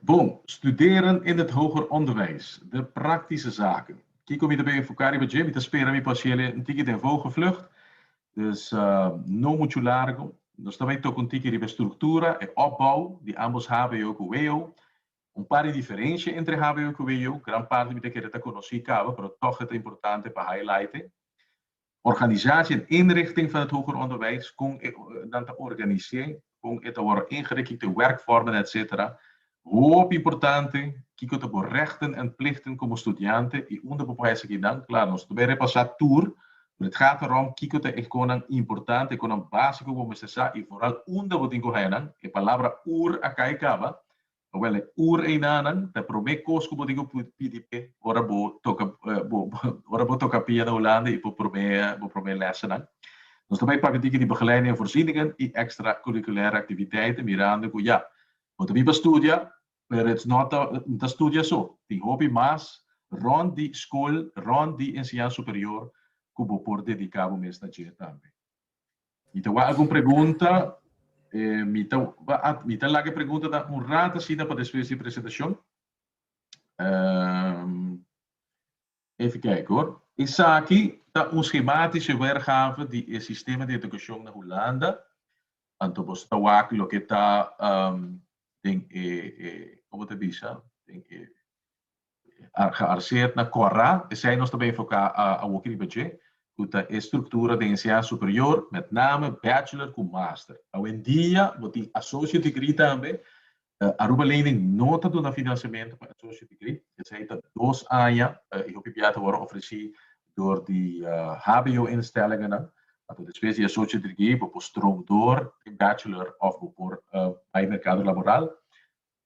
Bon, studeren in het hoger onderwijs, de praktische zaken. Kiko mi ta bay enfoca riba dje, mi ta spera mi por haciele un tiki den vogelvlucht, dus no mucho largo. Nos ta bay toca un tiki riba e structura, e opbouw di ambos hbo cu wo, un par di diferencia entre hbo cu wo, gran parti mi ta kere ta conoci caba, pero toch e ta importante pa highlighte. Organisatie en inrichting van het hoger onderwijs, con nan ta organise, con e ta wordo ingericht, de werkvormen, etc. Hopi importante, kiko ta bo rechten en plichten como studiante y unda bo por haya esakinan. Claro, nos ta bay repasa tur, pero het gaat erom kiko ta e conan importante, e conan basico cu bo mester sa y vooral unda bo tin cu haya nan. E palabra ur a cay caba. Awel, e ur einanan ta e promé kos ku bo tin ku pidi p'e ora bo toka bo ora bo toka pia na Hulanda i bo promé bo promé lèsnan. Nos ta bai papia tiki di begeleiding en voorzieningen i extracurriculaire activiteiten mirando ku ya, bo ta bin pa studia, pero it's not a no ta studia so. Tin hopi mas rònt di skol, rònt di enseñansa superior ku bo por dediká bo mes na dje tambe. Mi ta wak algun pregunta. Mi ta mi ta laga e preguntanan un rato asina pa despues di e presentacion. Even kijken hoor. Esaki ta un schematische weergave di e sistema di educacion na Hulanda. Anto boso ta wak loke ta den e, como ta bisa, den e gearseerd na kòrá, esei nos ta bay enfoká awoki riba dje, ku ta e struktura den enseñansa superior, met name bachelor ku master. Awendia bo tin associate degree tambe. Aruba Lening no ta duna finansiamentu pa associate degree, esei ta dos aña i hopi bia ta wòrdu ofresí dor di hbo-instellingennan. Anto despues di associate degree bo por stroom door den bachelor òf bo por bai merkado laboral.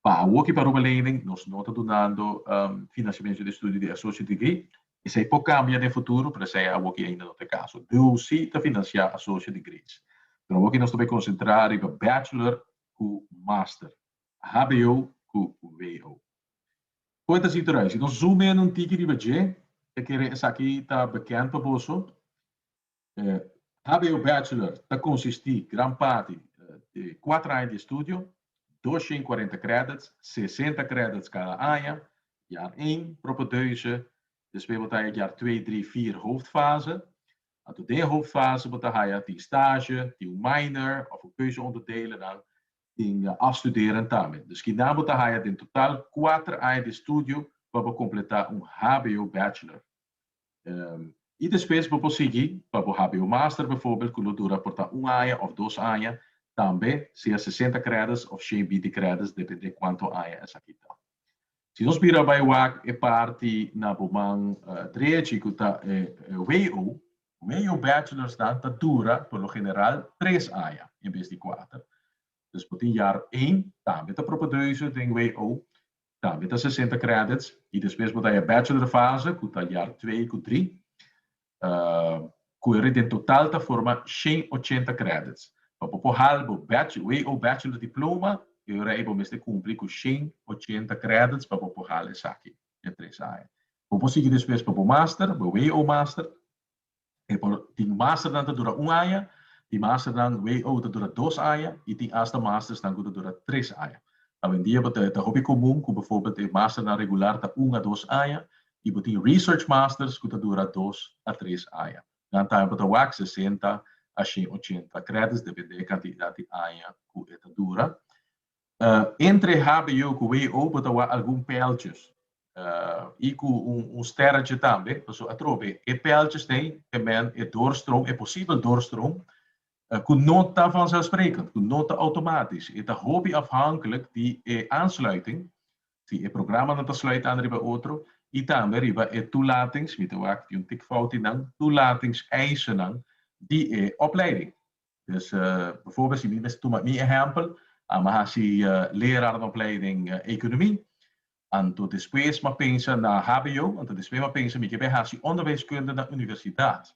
Pa awoki pa Aruba Lening nos no ta dunando financiamento di estudio di associate degree. Esei por cambia den futuro, pero esei awoki ainda no ta e caso. DUC ta financia associate degrees. Pero awoki nos ta bay concentra riba bachelor cu master, hbo cu wo. Con e ta sinti eruit? Si nos zoom in un tiki riba dje, ta kere esaki ta bekend pa boso. Hbo Bachelor ta konsistí gran parti di kuater aña di estudio, 240 credits, 60 credits kada aña, jaar één propedeuse, despues bo ta haya jaar twee, drie, vier hoofdfase. Anto den e hoofdfase bo ta haya tin stage, tin un minor òf un keuzeonderdelennan, tin afstuderen tambe. Dus kinan bo ta haya den total kuater aña di estudio pa bo kompletá un hbo Bachelor. I despues bo por sigui pa bo hbo master bijvoorbeeld ku lo dura por ta un aña òf dos aña, tambe sea 60 credits òf 120 credits depende kuantu aña esaki ta. Si nos bira bai wak e parti na bo man drechi ku ta e WO, WO bachelorsnan ta dura por lo general tres aña en bes di kuater. Dus bo tin jaar één tambe ta propedeuse den WO. Tambe ta 60 credits y despues bo ta haya bachelor fase cu ta jaar twee cu drie cu e den total ta forma 180 credits. Pa bo por haal bo WO bachelor diploma e ora ey bo mester cumpli cu 180 credits pa bo por haal esaki den tres aña. Bo por sigui despues pa bo master, bo WO master. E por tin masternan ta dura un aña, tin masternan WO ta dura dos aña y tin hasta mastersnan cu ta dura tres aña. Awendia bo ta ta hopi comun cu bijvoorbeeld e masternan regular ta un a dos aña y bo tin research masters cu ta dura dos a tres aña. Nan tambe bo ta wak 60 a 180 credits depende e cantidad di aña cu e ta dura. Entre hbo ku WO bo ta wak algun pijltjes i ku un sterretje tambe, pasobra atrobe e pijltjes t'ei te men e doorstroom, e posibel doorstroom, ku no ta vanzelfsprekend, ku no ta outomatisch. E ta hopi afhankelijk di e aansluiting, si e programanan ta sluit aan riba otro, i tambe riba e toelatings, mi ta wak di un tikfout einan, toelatingseisennan di e opleiding. Dus bijvoorbeeld si mi mester tuma mi ehèmpel, ami a hasi lerarenopleiding economie, anto despues mi a pensa na hbo, anto despues mi a pensa mi ke bai hasi onderwijskunde na universidat.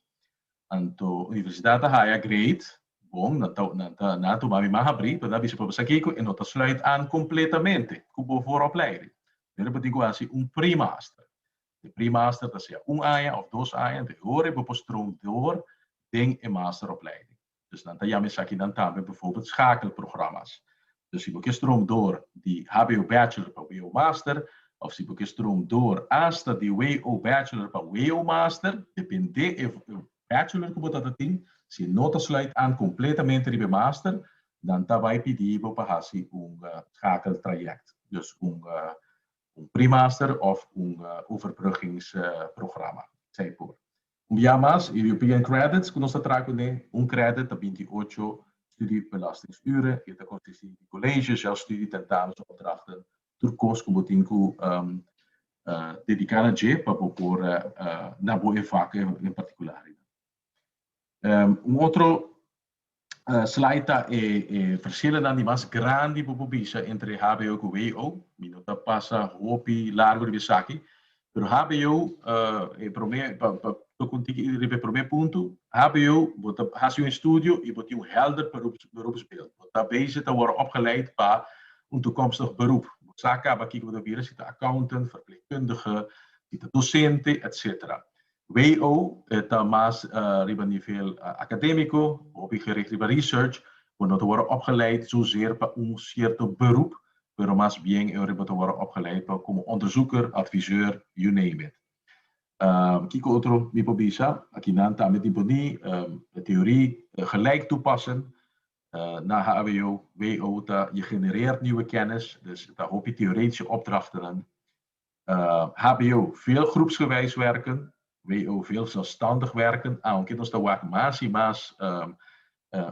Anto universidat a haya grade bon, nan ta nan ta nan a tuma mi man habrí, pero nan a bisa pa bo sa kiko e no ta sluit aan completamente ku bo vooropleiding. Pero bo tin ku hasi un pre-master. E pre-master ta sea un aña of dos aña, anto e ora e bo por stroom door den e masteropleiding. Dus nan ta yama esakinan tambe bijvoorbeeld schakelprogramma's. Dus si bo ke stroom door di HBO Bachelor pa WO Master, òf si bo ke stroom door asta di WO Bachelor pa WO Master, dependé e bachelor ku bo ta tin, si no ta sluit aan kompletamente riba e master, dan ta bai pidi bo pa hasi un schakeltraject. Dus un pre-master òf un overbruggingsprogramma. Esei por. Un bia mas, European Credits ku nos ta traha kuné, un credit ta 28 studiebelastingsuren i e ta konsistí di colegio, zelfstudie, tentamens, opdrachten, tur kos ku bo tin ku dediká na dje pa bo por na bo e vak en partikular. Un otro slide ta e verschillennan di mas grandi ku bo por bisa entre HBO ku WO. Mi no ta pasa hopi largu riba esaki, pero HBO, e promé, pa pa toka un tiki riba e promé punto, HBO bo ta hasi un estudio i bo tin un helder beroepsbeeld. Bo ta bezig ta wòrdu opgeleid pa un toekomstig beroep. Bo sa kaba kiko bo ta bira, si ta accountant, verpleegkundige, si ta docente, etcetera. WO ta mas riba nivel akadémiko, hopi gericht riba research. Bo no ta wòrdu opgeleid zozeer pa un sierto beroep, pero mas bien e ora bo ta wòrdu opgeleid pa komo onderzoeker, adviseur, you name it. Kiko otro mi por bisa? Akinan tambe tin poní e teorie gelijk toepassen na HBO. WO ta je genereert nieuwe kennis, dus ta hopi theoretische opdrachten. HBO veel groepsgewijs werken, WO veel zelfstandig werken, aunke nos ta wak mas i mas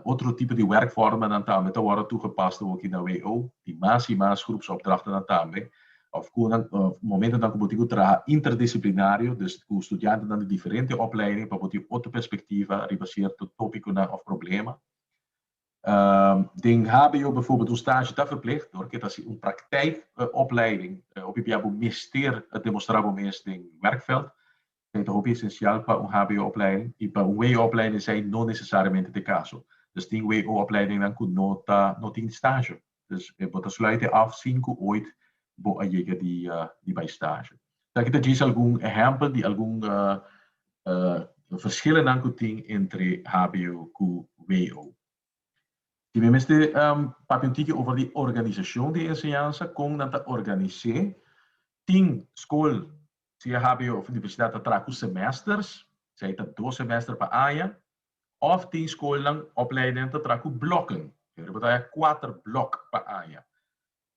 otro tipo di werkvormennan tambe ta wòrdu toegepast awoki na WO, tin mas i mas groepsopdrachtennan tambe, òf ku nan momentonan ku bo tin ku traha interdisiplinario, dus ku studiantenan di diferente opleiding pa bo tin otro perspektiva riba sierto tópikonan òf problema. Den HBO bijvoorbeeld un stage ta verplicht, dor ke ta hasi un praktijkopleiding, hopi bia bo mester demostrá bo mes den werkveld. Esei ta hopi esensial pa un HBO-opleiding i pa un WO-opleiding esei no nesesariamente ta e kaso. Dus tin WO-opleidingnan ku no ta no tin stage. Dus bo ta sluit e af sin ku ooit bo a yega di di bai stage. Esaki ta djis algun ehèmpel di algun verschillennan ku tin entre HBO ku WO. Si mi mester papia un tiki over di organisashon di enseñansa, kon nan ta organis'é, tin skol sea HBO òf universidat ta traha ku semesters, esei ta dos semester pa aña, òf tin skolnan, opleidingen ta traha ku blokken, pero bo ta haya kuater blòk pa aña.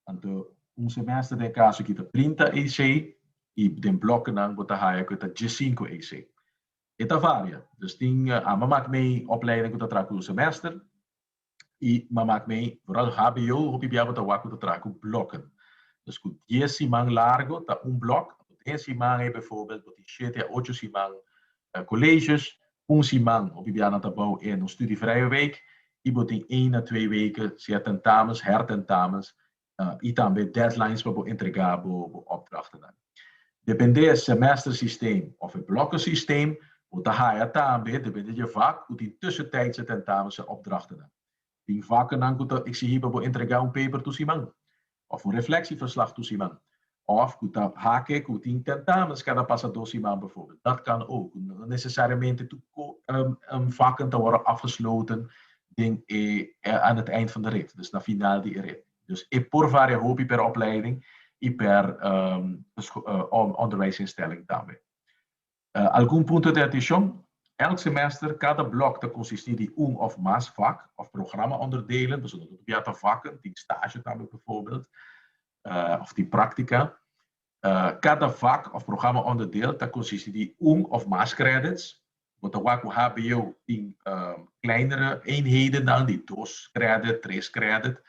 Anto un semester den e kaso aki ta 30 EC i den blòkkenan bo ta haya ku e ta 15 EC. E ta varia, dus tin a mi a mak mei opleiding ku ta traha ku semester i mi a mak mei vooral HBO hopi bia bo ta wak ku ta traha ku blokken. Dus ku 10 siman largo ta un blòk, anto den e siman ei bijvoorbeeld bo tin shete a ocho siman colleges, un siman hopi bia nan ta bou en un studievrije week i bo tin een na twee weken sea tentamens, hertentamens i tambe deadlines pa bo entregá bo opdrachtennan. Dependé e semestersysteem òf e blokkensysteem, bo ta haya tambe, dependé di e vak, ku tin tussentijdse tentamens en opdrachtennan. Tin vakkennan ku ta eksigí pa bo entregá un paper tur siman òf un reflectieverslag tur siman òf ku ta hake ku tin tentamens kada pasa dos siman bijvoorbeeld. Dat kan ook. No necesariamente tur vakken ta wòrdu afgesloten den e aan het eind van de rit, dus na final di e rit. Dus e por varia hopi per opleiding i per onderwijsinstelling tambe. Algun punto di atenshon, Elk semester, kada blòk ta konsistí di un òf mas vak òf programma-onderdelen, pasobra no tur bia ta vakken, tin stage tambe bijvoorbeeld, òf tin práktika. Kada vak òf programma-onderdeel ta konsistí di un òf mas credits. Bo ta wak ku HBO tin kleinere eenhedennan di dos credit, tres credit,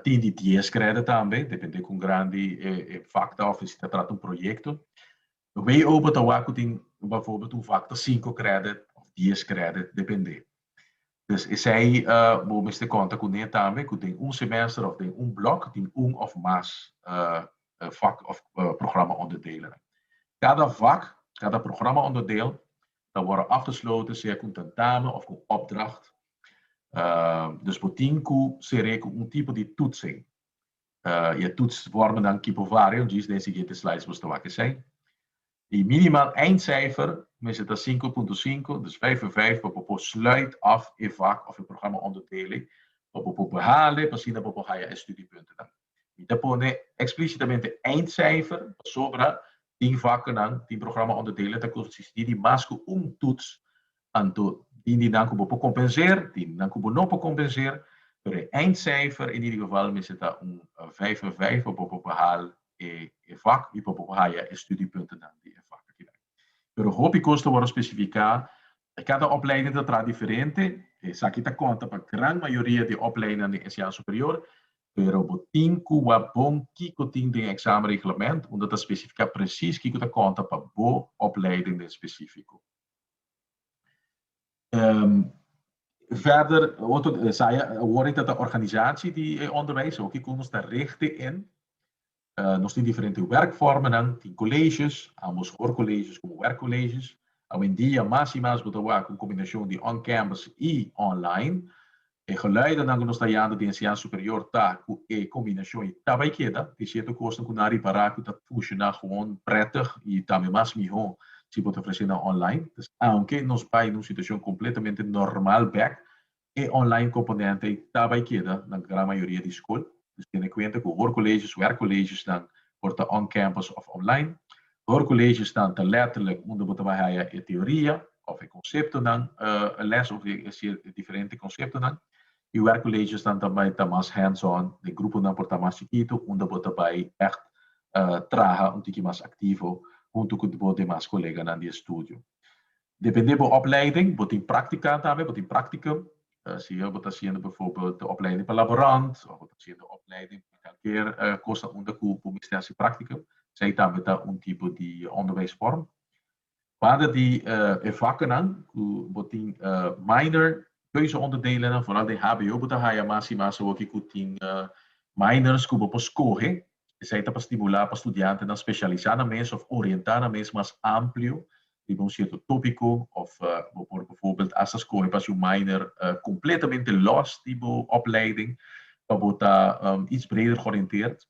tin di dies credit tambe, depende kon grandi e vak ta òf si ta trata un proyekto. WO bo ta wak ku tin bijvoorbeeld un vak ta sinku credit òf dies credit, depende. Dus esei bo mester konta kuné tambe ku den un semester òf den un blòk tin un òf mas vak òf programma onderdelen. Kada vak, kada programma onderdeel ta wòrdu afgesloten sea ku un tentamen òf ku un opdracht. Dus bo tin ku ser'é ku un tipo di toetsing. I e toetsvormennan ki por varia, djis den e siguiente slides bo ta wak esei. E minimaal eindcijfer mester ta 5.5, dus 5 en 5, pa bo por sluit af e vak of e programma onderdeling, pa bo por por behalen, pa asina bo por haya e studiepuntennan. Mi ta pone explícitamente eindcijfer, pasobra tin vakkennan, tin programma-onderdelen ta konsistí di mas ku un toets, anto tin di nan ku bo por kompenseer, tin di nan ku bo no por kompenseer, pero e eindcijfer in ieder geval mester ta un 5 en 5 pa bo por behal e vak i pa bo por haya e studiepuntennan di e vak akinan. Pero hopi kos ta wòrdu spesifiká. Kada opleiding ta traha diferente, esaki ta konta pa gran mayoria di opleidingnan den enseñansa superior, pero bo tin ku wak bon kiko tin den e examenreglement, unda ta spesifiká presis kiko ta konta pa bo opleiding den spesífiko. Verder, otro, saya, awor ta ta organisatie di e onderwijs, hopi ku nos ta richten in. Nos tin diferente werkvormennan, tin colleges, ambos hoorcolleges como werkcolleges. Awendia mas y mas bo ta wak un combinacion di on-campus y online. E geluidennan ku nos ta hayando di enseñansa superior ta ku e combinacion y ta bay keda. Tin cierto cosnan ku nan a ripara ku ta funciona gewoon prettig y tambe mas miho si bo ta ofrece nan online. Dus aunke nos bay na un situacion completamente normal bek, e online componente ei ta bay keda na gran mayoria di scol. Dus tene cuenta cu hoorcolleges, werkcollegesnan por ta on campus of online. Hoorcollegesnan ta letterlijk unda bo ta bay haya e teoria of e conceptonan les of e diferente conceptonan. Y werkcollegesnan ta bay ta mas hands on, den gruponan por ta mas chikito unda bo ta bay echt traha un tiki mas activo hunto cu bo demas coleganan di estudio. Depende bo opleiding, bo tin práktika tambe, bo tin practicum. Si bo ta hasiendo bijvoorbeeld de opleiding pa laborant, of bo ta hasiendo opleiding pa kalker kos unda ku bo mester hasi practicum, esei tambe ta un tipo di onderwijsvorm. Banda di e vakkennan ku bo tin minor keuzeonderdelennan, vooral den HBO bo ta haya mas i mas awoki ku tin minors ku bo por skohe. Esei ta pa stimulá pa studiantenan spesialisá nan mes òf orientá nan mes mas amplio riba un sierto tópiko òf bo por bijvoorbeeld asta skohe pa hasi un minor kompletamente lòs di bo opleiding pa bo ta iets breder georiënteerd.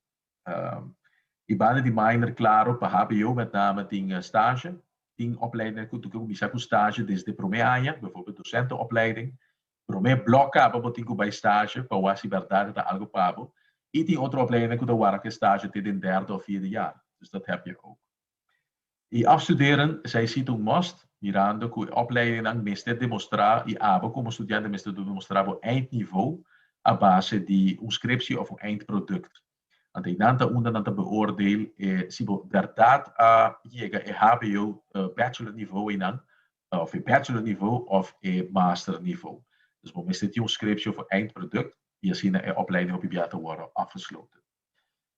I banda di minor klaro pa HBO met name tin stage, tin opleidingen ku ta kuminsá ku stage desde promé aña, bijvoorbeeld docentenopleiding. Promé blòk kaba bo tin ku bai stage pa wak si bèrdat e ta algu pa bo. I tin otro opleidingen ku ta warda ku e stage te den derde òf vierde jaar. Dus dat heb je ook. I afstuderen, esei si ta un must, mirando ku e opleidingnan mester demostrá i abo komo studiante mester demostrá bo eindniveau a base di un scriptie òf un eindproduct. Anto einan ta unda nan ta beoordeel si bo bèrdat a yega e hbo bachelor niveau einan, òf e bachelor niveau òf e master niveau. Dus bo mester tin un scriptie òf un eindproduct i asina e opleiding hopi bia ta wòrdu afgesloten.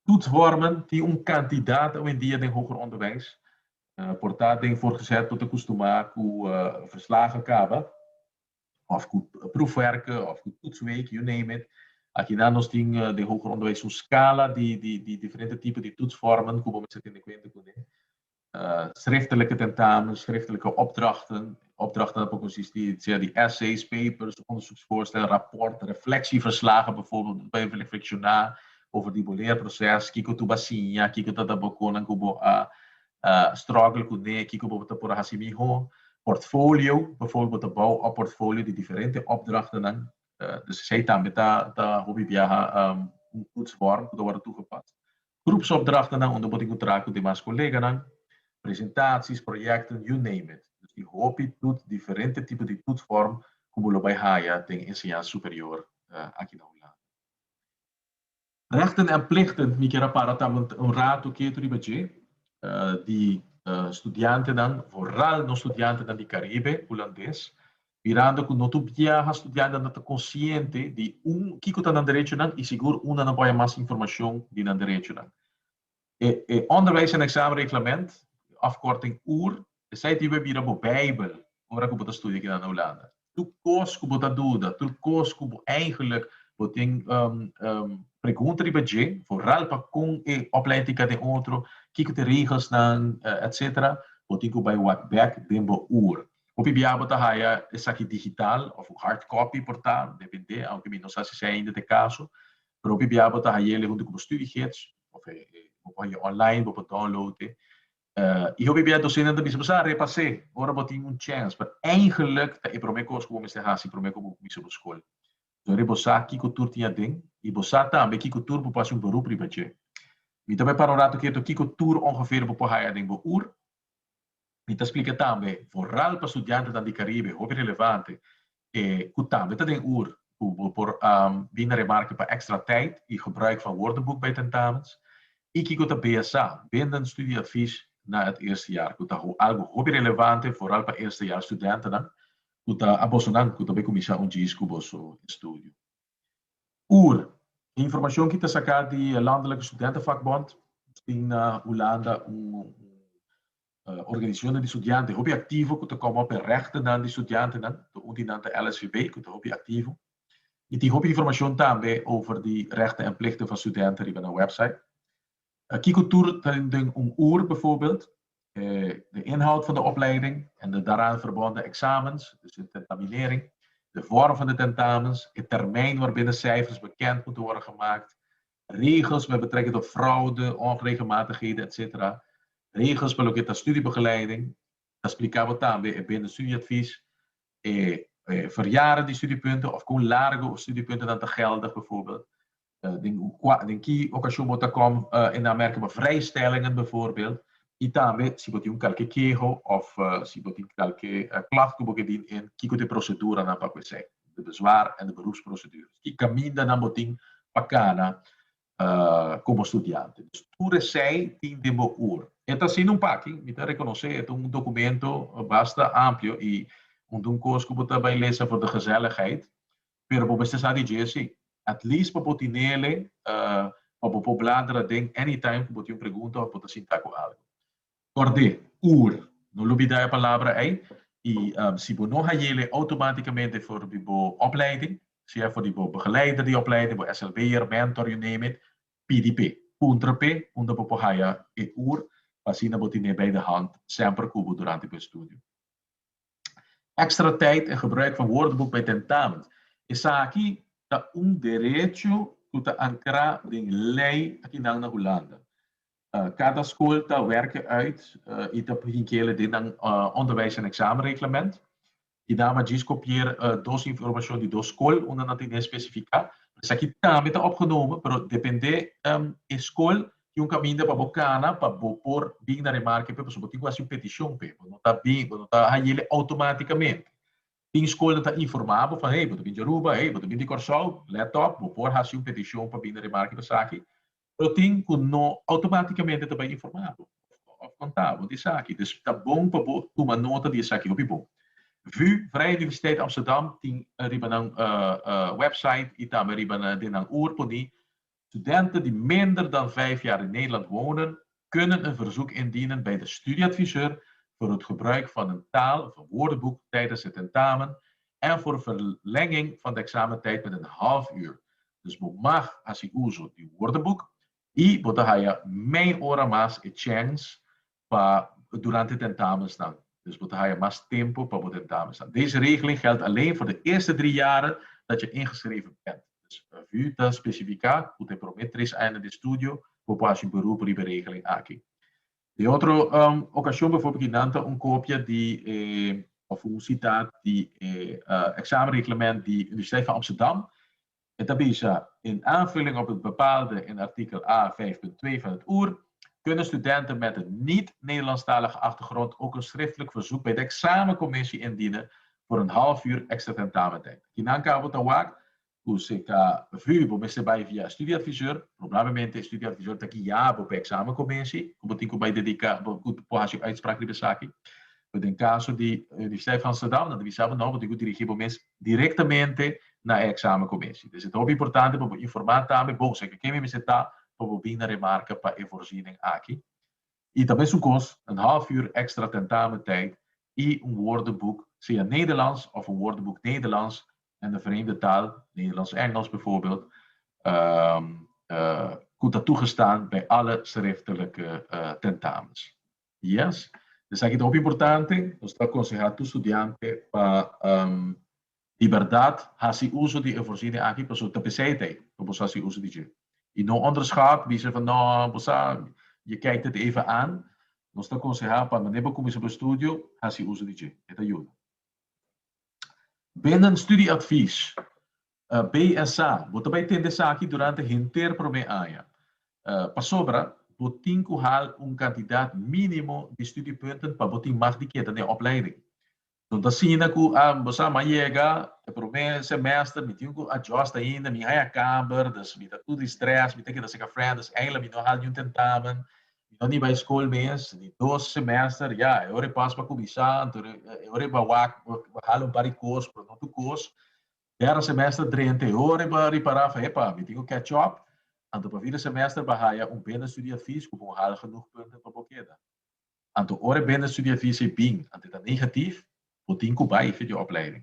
Toetsvormen tin un kantidat awendia den hoger onderwijs. Por ta den voortgezet bo ta kustumá ku verslagen kaba òf ku proefwerken òf ku toetsweek, you name it. Akinan nos tin den hoger onderwijs un skala di di diferente tipo di toetsvormen ku bo mester tene kuenta kuné. Schriftelijke tentamens, schriftelijke opdrachten. Opdrachten por konsistí sea di essays, papers, onderzoeksvoorstellen, rapport, reflectieverslagen bijvoorbeeld, bo ta reflekshoná over di bo leerproces, kiko tur bo a siña, kiko ta bo konan ku bo a struggle kuné, kiko bo ta por a hasi mihó. Portfolio, bijvoorbeeld bo ta bou op portfolio di diferente opdrachtennan. Dus esei tambe ta hopi biaha un toetsvorm ku ta wòrdu toegepast. Groepsopdrachtennan unda bo tin ku traha ku demas koleganan, presentaties, projecten, you name it. Dus tin hopi toet, diferente tipo di toetsvorm ku bo lo bai haya den enseñansa superior aki na Hulanda. Rechten en plichten, mi kier a para tambe un rato ketu riba dje, di studiantenan, vooral nos studiantenan di Caribe Hulandes, Mirando ku no tur biaha studiantenan ta konsiente di un kiko ta nan derechonan i sigur unda nan por haña mas informashon di nan derechonan. E e Onderwijs en Examenreglement, afkorting oer, esei tin bai bira bo bijbel ora ku bo ta studia kinan na Hulanda. Tur kos ku bo ta duda, tur kos ku bo eigenlijk bo tin pregunta riba dje, vooral pa kon e opleiding tin ka den otro, kiko ta e regelsnan, etcetera, bo tin ku bai wak bek den bo oer. Hopi bia bo ta haya esaki digital of un hard copy por ta, depende, aunke mi no sa si esei ainda ta e caso, pero hopi bia bo ta hay'el hunto cu bo studiegids of bo por haye online, bo por download e. Y hopi bia docentenan ta bisa bo sa repas'é ora bo tin un chance, pero eigenlijk ta e prome cos cu bo mester haci prome cu bo cuminsa bo scol. Dor bo sa kiko tur tin aden i bo sa tambe kiko tur bo por hasi un beroep riba dje. Mi ta bai para un ratu ketu kiko tur ongeveer bo por haya den bo ur. Mi ta splika tambe, vooral pa studiantenan di Caribe, hopi relevante, e ku tambe ta den ur ku bo por bin na remarke pa extra tijd i gebruik van woordenboek bij tentamens. I kiko ta BSA, Bindend Studieadvies na het eerste jaar, ku ta algu hopi relevante, vooral pa eerste jaar studentenan, ku ta a bosonan ku ta bai kuminsá un djis ku boso estudio. Ur, E informashon ki ta saká di Landelijke Studentenvakbond. Tin na Hulanda un organisashonnan di studiante hopi aktivo ku ta kòm op e rèchtennan di studiantenan. Un di nan ta LSVb ku ta hopi aktivo. I tin hopi informashon tambe over di rèchten en plichten van studenten riba nan wèpsait. Kiko tur ta den un ur bijvoorbeeld? De inhoud van de opleiding en de daaraan verbonden examens, dus de tentaminering, de vorm van de tentamens, het termijn waarbinnen cijfers bekend moeten worden gemaakt, regels met betrekking tot fraude, onregelmatigheden, etc. Regels pa loke ta studiebegeleiding, ta spliká bo tambe e bindend studieadvies, e verjaren di studiepunten of kon largo studiepunten ta geldig bijvoorbeeld. Den ki okashon bo ta kom in aanmerking pa vrijstellingen bijvoorbeeld. I tambe si bo tin un kalke keho of si bo tin kalke klacht ku bo ke dien in, kiko ta e proseduranan pa ku esei, de bezwaar en de beroepsprocedures. Ki kamindanan bo tin pa kana komo studiante. Dus tur esei tin den bo ur. E ta asina un paki, mi ta rekonosé, e ta un dokumento basta amplio i un ta un kos ku bo ta bai lesa voor de gezelligheid, Pero bo mester sa di dje si. At least pa bo tinele pa bo por bladra den anytime ku bo tin un pregunta òf bo ta sinta ku algu. Kòrd'é, ur. No lubidá e palabra ei. I si bo no hayele outomátikamente for di bo opleiding, sea for di bo begeleider di opleiding, bo SLB'er, mentor, you name it, pidi p'e. Puntra p'e unda bo por haya e ur pa asina bo tin'é bij de hand semper ku bo durante bo estudio. Extra tijd en gebruik van woordenboek bij tentamens. Esaki ta un derecho ku ta ankrá den lei akinan na Hulanda. Kada skol ta werken uit i ta hinkele den nan onderwijs en examenreglement. I nan a djis kopier dos informashon di dos skol unda nan tin espesifiká. Esaki tambe ta opgenomen, pero dependé e skol Tin un kaminda pa bo kana pa bo por bin na remarke p'e, pasobra bo tin ku hasi un petishon p'e. Bo no ta bin, bo no ta hayele outomátikamente. Tin skolnan ta informá bo van, hey, bo ta bin di Aruba, hey, bo ta bin di Kòrsou, lèt òp, bo por hasi un petishon pa bin na remarke pa esaki. Pero tin ku no outomátikamente ta bai informá bo òf kontá bo di esaki. Dus ta bon pa bo tuma nota di esaki, hopi bon. VU, Vrije Universiteit Amsterdam, tin riba nan wèpsait i tambe riba den nan ur poní Studenten die minder dan vijf jaar in Nederland wonen, kunnen een verzoek indienen bij de studieadviseur voor het gebruik van een taal of een woordenboek tijdens het tentamen en voor verlenging van de examentijd met een half uur. Dus bo mag hasi uso di woordenboek i bo ta haya mei ora mas e chèns pa durante tentamensnan. Dus bo ta haya mas tempo pa bo tentamensnan. Deze regeling geldt alleen voor de eerste drie jaren dat je ingeschreven bent. Dus VU ta specifica cu ta e prome tres aña di estudio bo por haci beroep riba e regeling aki. Den otro ocasion bijvoorbeeld ki nan ta un copia di e of un citaat di e examenreglement di Universiteit van Amsterdam. E ta bisa, In aanvulling op het bepaalde in artikel A 5.2 van het oer, kunnen studenten met een niet-Nederlandstalige achtergrond ook een schriftelijk verzoek bij de examencommissie indienen voor een half uur extra tentamentijd. Kinan ka bo ta wak ku si ka VU bo mester bai via studieadviseur, probablemente e studieadviseur ta guia bo pa e examencommissie, ku bo tin ku bai dedica, ku por hasi un uitspraak riba esaki. Pero den caso di Universiteit van Amsterdam, nan ta bisa bo no, bo tin ku dirigi bo mes directamente na e examencommissie. Dus e ta hopi importante pa bo informa tambe, bon, seke ken mi mester ta pa bo bin na remarca pa e voorziening aki. I ta mesun kos, een half uur extra tentamentijd i un woordenboek, sea Nederlands of een woordenboek Nederlands en een vreemde taal, Nederlands-Engels bijvoorbeeld, ku ta toegestaan bij alle schriftelijke tentamens. Yes. Esaki ta hopi importante. Nos ta konsehá tur studiante pa di bèrdat hasi uso di e voorziening aki pasobra ta p'esei ta ei pa boso hasi uso di dje. I no onderschat, bisa van no, bo sa, je kijkt het even aan. Nos ta konsehá pa manera bo kuminsá bo estudio, hasi uso di dje. E ta yuda. Binnen studieadvies. BSA, bo ta bai tende esaki durante henter promé aña. Pasobra bo tin ku hal un kantidat mínimo di studiepunten pa bo tin mag di keda den opleiding. No ta asina ku ah bo sa m'a yega e promé semester mi tin ku adjust ainda, mi haña kamber, dus mi ta tur di stress, mi ta keda seka friend, dus eigenlijk mi no hal niun tentamen, mi no ni bai skol mes, di dos semester ya e ora e pas pa kuminsá, anto e ora e ba wak bo hal un par di kos pero no tur kos. Derde semester drenta e ora e ba ripará fa epa mi tin ku catch up, anto pa vierde semester ba haya un bende studieadvies ku bo hal genoeg punten pa bo keda. Anto ora e bende studieadvies ei bin anto e ta negatief, bo tin ku bai for di opleiding.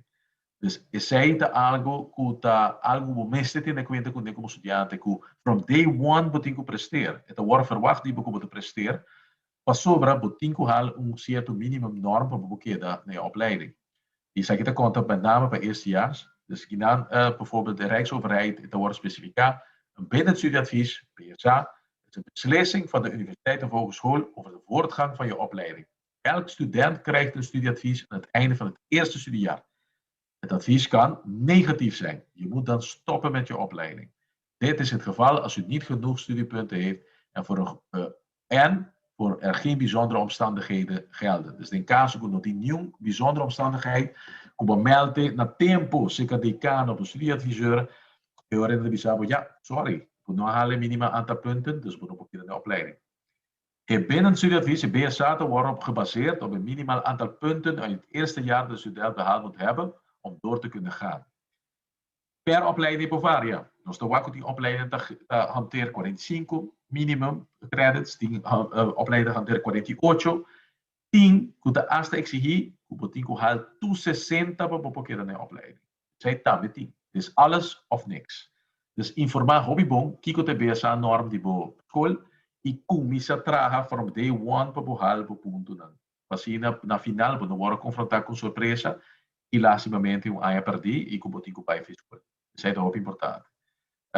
Dus esei ta algo ku ta algo ku bo mester tene kuenta kuné komo studiante ku from day one bo tin ku presteer. E ta wòrdu verwagt di bo ku bo ta presteer pasobra bo tin ku hal un sierto minimum norm pa bo por keda na e opleiding. I esaki ta konta met name pa eerstejaars. Dus kinan bijvoorbeeld de Rijksoverheid ta wòrdu spesifiká, een bindend studieadvies, BSA, is een beslissing van de universiteit of hogeschool over de voortgang van je opleiding. Elk student krijgt een studieadvies aan het einde van het eerste studiejaar. Het advies kan negatief zijn. Je moet dan stoppen met je opleiding. Dit is het geval als u niet genoeg studiepunten heeft en voor, een, en voor er geen bijzondere omstandigheden gelden. Dus den caso ku no tin niun bijzondere omstandigheid, ku bo meld na tempo serka decano of studieadviseur, e ora nan ta bisa bo, ja, sorry, bo no a hala e minima aantal punten, dus bo no por keda den opleiding. E bindend studieadvies, e BSA, ta wòrdu op gebaseerd op een minimaal aantal punten uit het eerste jaar dat de student behaald moet hebben om door te kunnen gaan. Per opleiding por varia. Nos ta wak ku tin opleiding ta hanteer 45 minimum credits, tin opleiding ta hanteer 48, tin ku ta asta eksigí ku bo tin ku hal tur 60 pa bo por keda na e opleiding. Esei tambe tin. Dus alles of niks. Dus informá hopi bon kiko ta e BSA norm di bo skol i kuminsá traha from day one pa bo hal bo puntonan. Pa asina na final bo no wòrdu konfrontá ku un sorpresa i lastimamente un aña pèrdí i ku bo tin ku bai fi skol. Esei ta hopi importante.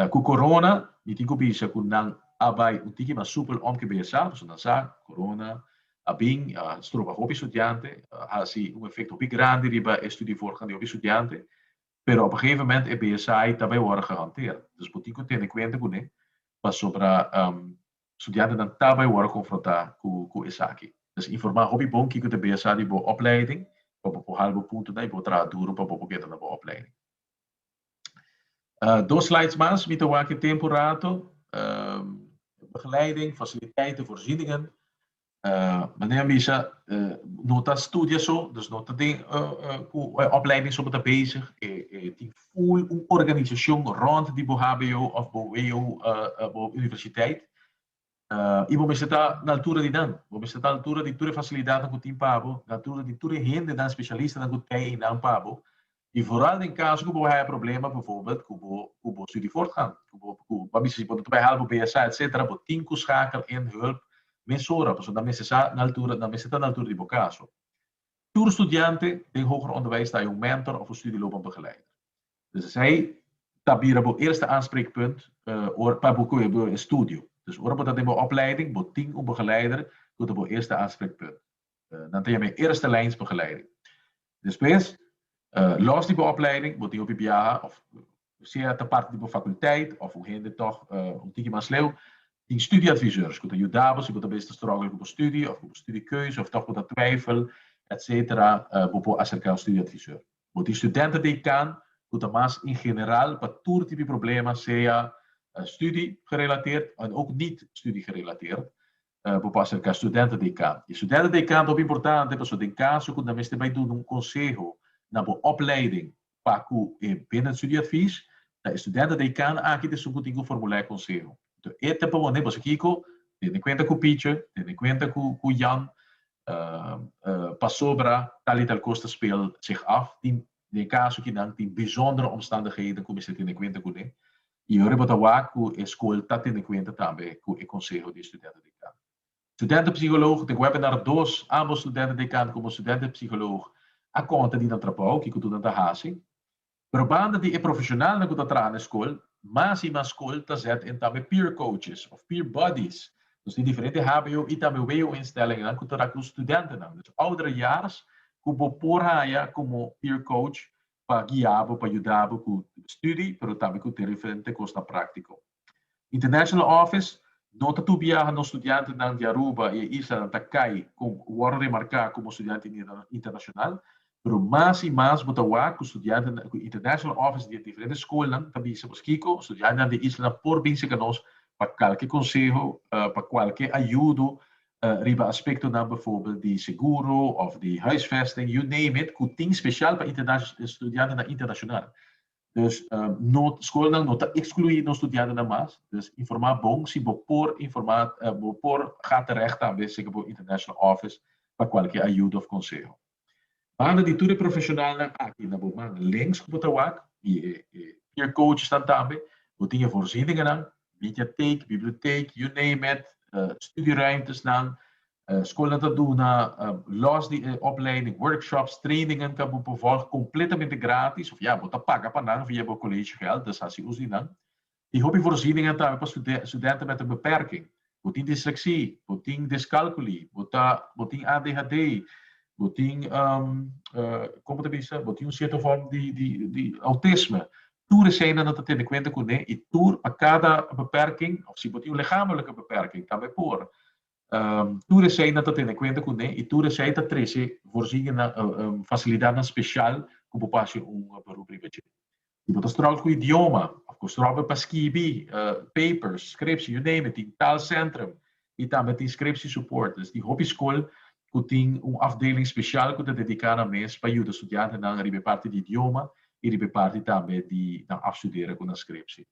Ku corona mi tin ku bisa ku nan a bai un tiki mas supel om ke BSA, pasobra nan sa corona a bin a stroba hopi studiante, a hasi un efecto hopi grandi riba e studievoortgang di hopi studiante, pero op een gegeven moment e BSA ta bai wòrdu gehanteerd. Dus bo tin ku tene kuenta kuné pasobra studiantenan ta bai wòrdu konfrontá ku esaki. Dus informá hopi bon kiko ta BSA di bo opleiding pa bo por hala bo puntonan i bo traha duru pa bo por keda na bo opleiding. Dos slides mas, mi ta wak e tempu rato. Begeleiding, fasiliteiten, voorzieningen. Manera mi bisa, no ta studia so, dus no ta den ku e opleiding so bo ta bezig. E tin full un organisashon rònt di bo hbo òf bo wo, bo universiteit. I bo mester ta na altura di nan. Bo mester ta na altura di tur e fasilidatnan ku tin pa bo, na altura di tur e hendenan, spesialistanan ku tei einan pa bo. I vooral den kaso ku bo haya problema bijvoorbeeld ku bo ku bo studievoortgang, ku bo ku bo a bisa si bo no ta bai hala bo BSA etcetera, bo tin ku schakel in hulp mesora pasobra nan mester sa na altura, nan mester ta na altura di bo kaso. Tur studiante den hoger onderwijs ta haya un mentor of un studieloopbaanbegeleider. Dus esei ta bira bo eerste aanspreekpunt ora pa bo koe bo estudio. Dus ora bo ta den bo opleiding, bo tin un begeleider ku ta bo eerste aanspreekpunt. Nan ta yama e eerste lijnsbegeleiding. Despues, los di bo opleiding, bo tin hopi biaha of sea ta parti di bo faculteit of un hende tog un tiki mas leu, tin studieadviseurs ku ta yuda bo si bo ta bes ta struggle ku bo studie of ku bo studiekeuze of tog bo ta twijfel, etcetera, bo por aserka un studieadviseur. Bo tin studentendekaan ku ta mas in general pa tur tipo di problema, sea studie gerelateerd en ook niet studie gerelateerd. Bo por aserka studentendekaan. E studentendekaan ta hopi importante pasobra den kaso ku nan mester bai duna un konseho na bo opleiding pa ku e binnen studieadvies, ta e studentendekaan aki ta esun ku tin ku formulá e konseho. Enton e ta pone boso kiko, tene kuenta ku Pietje, tene kuenta ku Jan, pasobra tal i tal kos ta speel zich af. Tin den kaso ki nan tin bijzondere omstandigheden ku mester tene kuenta kuné. I ora bo ta wak ku e skol ta tene kuenta tambe ku e konseho di studentendekan. Studentenpsicoloog, den webinar dos, ambos studentendekan komo studentenpsicoloog a konta di nan trabou, kiko tur nan ta hasi. Pero banda di e profesionalnan ku ta traha na e skol, mas i mas skol ta zet in tambe peer coaches of peer buddies. Nos tin diferente hbo i tambe wo instellingennan ku ta traha ku studentennan. Dus ouderejaars ku bo por haña komo peer coach. pa guia bo, pa yuda bo ku studie, pero tambe ku diferente kosnan práktiko. International Office no ta tur biaha nos studiantenan di Aruba i e islanan ta kai ku wòrdu remarká komo studiante internashonal, pero mas i mas bo ta wak ku studiantenan ku International Office di e diferente skolnan ta bisa bos kiko, studiantenan di e islanan por bin serka nos pa kalke konseho, pa kualke ayudo riba aspektonan bijvoorbeeld di seguro òf di huisvesting, you name it, ku tin spesial pa studiantenan internashonal. Dus no, skolnan no ta ekskluí nos studiantenan mas. Dus informá bon si bo por informá, bo por ga terecht tambe serka bo International Office pa kualke ayuda òf konseho. Banda di tur e profeshonalnan aki na bo man links ku bo ta wak i e e peer coachesnan tambe, bo tin e voorzieningennan, mediatheek, bibliotheek, you name it, studieruimtesnan. Skolnan ta duna los di e opleiding workshops, trainingen ka bo por volg kompletamente gratis of ya bo ta paga pa nan via bo collegegeld, dus hasi uso di nan. Tin hopi voorzieningen tambe pa studenten met een beperking. Bo tin dislexie, bo tin dyscalculie, bo ta bo tin ADHD, bo tin kon bo ta bisa, bo tin un sierto vorm di di di autisme. Tur eseinan nan ta tene kuenta kuné i tur pa kada beperking of si bo tin un lichamelijke beperking tambe por. Tur esei nan ta tene kuenta kuné i tur esei ta trese voorzieningennan, fasilidatnan spesial ku bo por hasi un beroep riba dje. Si bo ta struggle ku idioma òf ku struggle pa skibi papers, scriptie, you name it, tin taalcentrum i tambe tin scriptie support. Dus tin hopi skol ku tin un afdeling spesial ku ta dediká nan mes pa yuda studiantenan riba e parti di idioma i riba e parti tambe di nan afstuderen ku nan scriptie.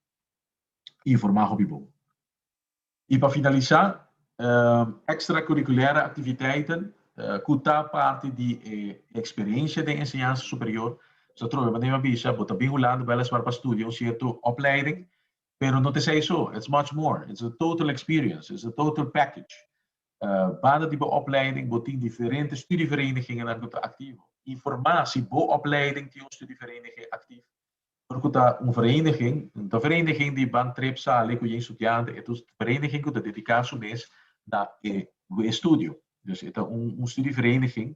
Informá hopi bon. I pa finalisá, extracurriculaire activiteiten ku ta parti di e eksperensia den enseñansa superior. So atrobe manera mi a bisa, bo ta bin Hulanda weliswaar pa studia un sierto opleiding, pero no ta esei so, it's much more, it's a total experience, it's a total package. Banda di bo opleiding bo tin diferente studieverenigingennan ku ta aktivo. Informá si bo opleiding tin un studievereniging aktief. Ora ku ta un vereniging, no ta vereniging di ban trip sali ku yen studiante, e ta un vereniging ku ta dediká su mes na e estudio. Dus e ta un un studievereniging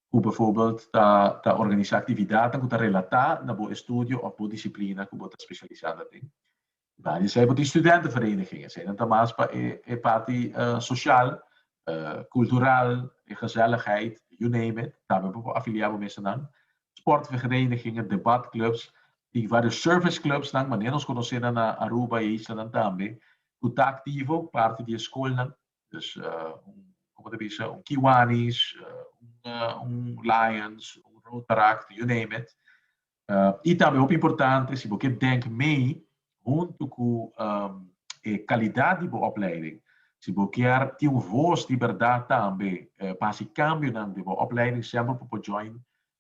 ku bijvoorbeeld ta ta organisá aktividatnan ku ta relatá na bo estudio òf bo disiplina ku bo ta spesialisá daden. Banda di esei bo tin studentenvereniging, eseinan ta mas pa e e parti sosial, kultural, e gezelligheid, you name it, tambe bo por afiliá bo mes na nan. Sportverenigingen, debatclubs, tin varios serviceclubsnan, manera nos konosé nan na Aruba i islanan tambe, ku ta aktivo parti di e skolnan. Dus un, komo ta bisa, un Kiwanis, un Lions, un Rotaract, you name it. I tambe hopi importante, si bo ke denk mee huntu ku e kalidat di bo opleiding, si bo kier tin un vos di bèrdat tambe pa hasi kambionan den bo opleiding, semper bo por join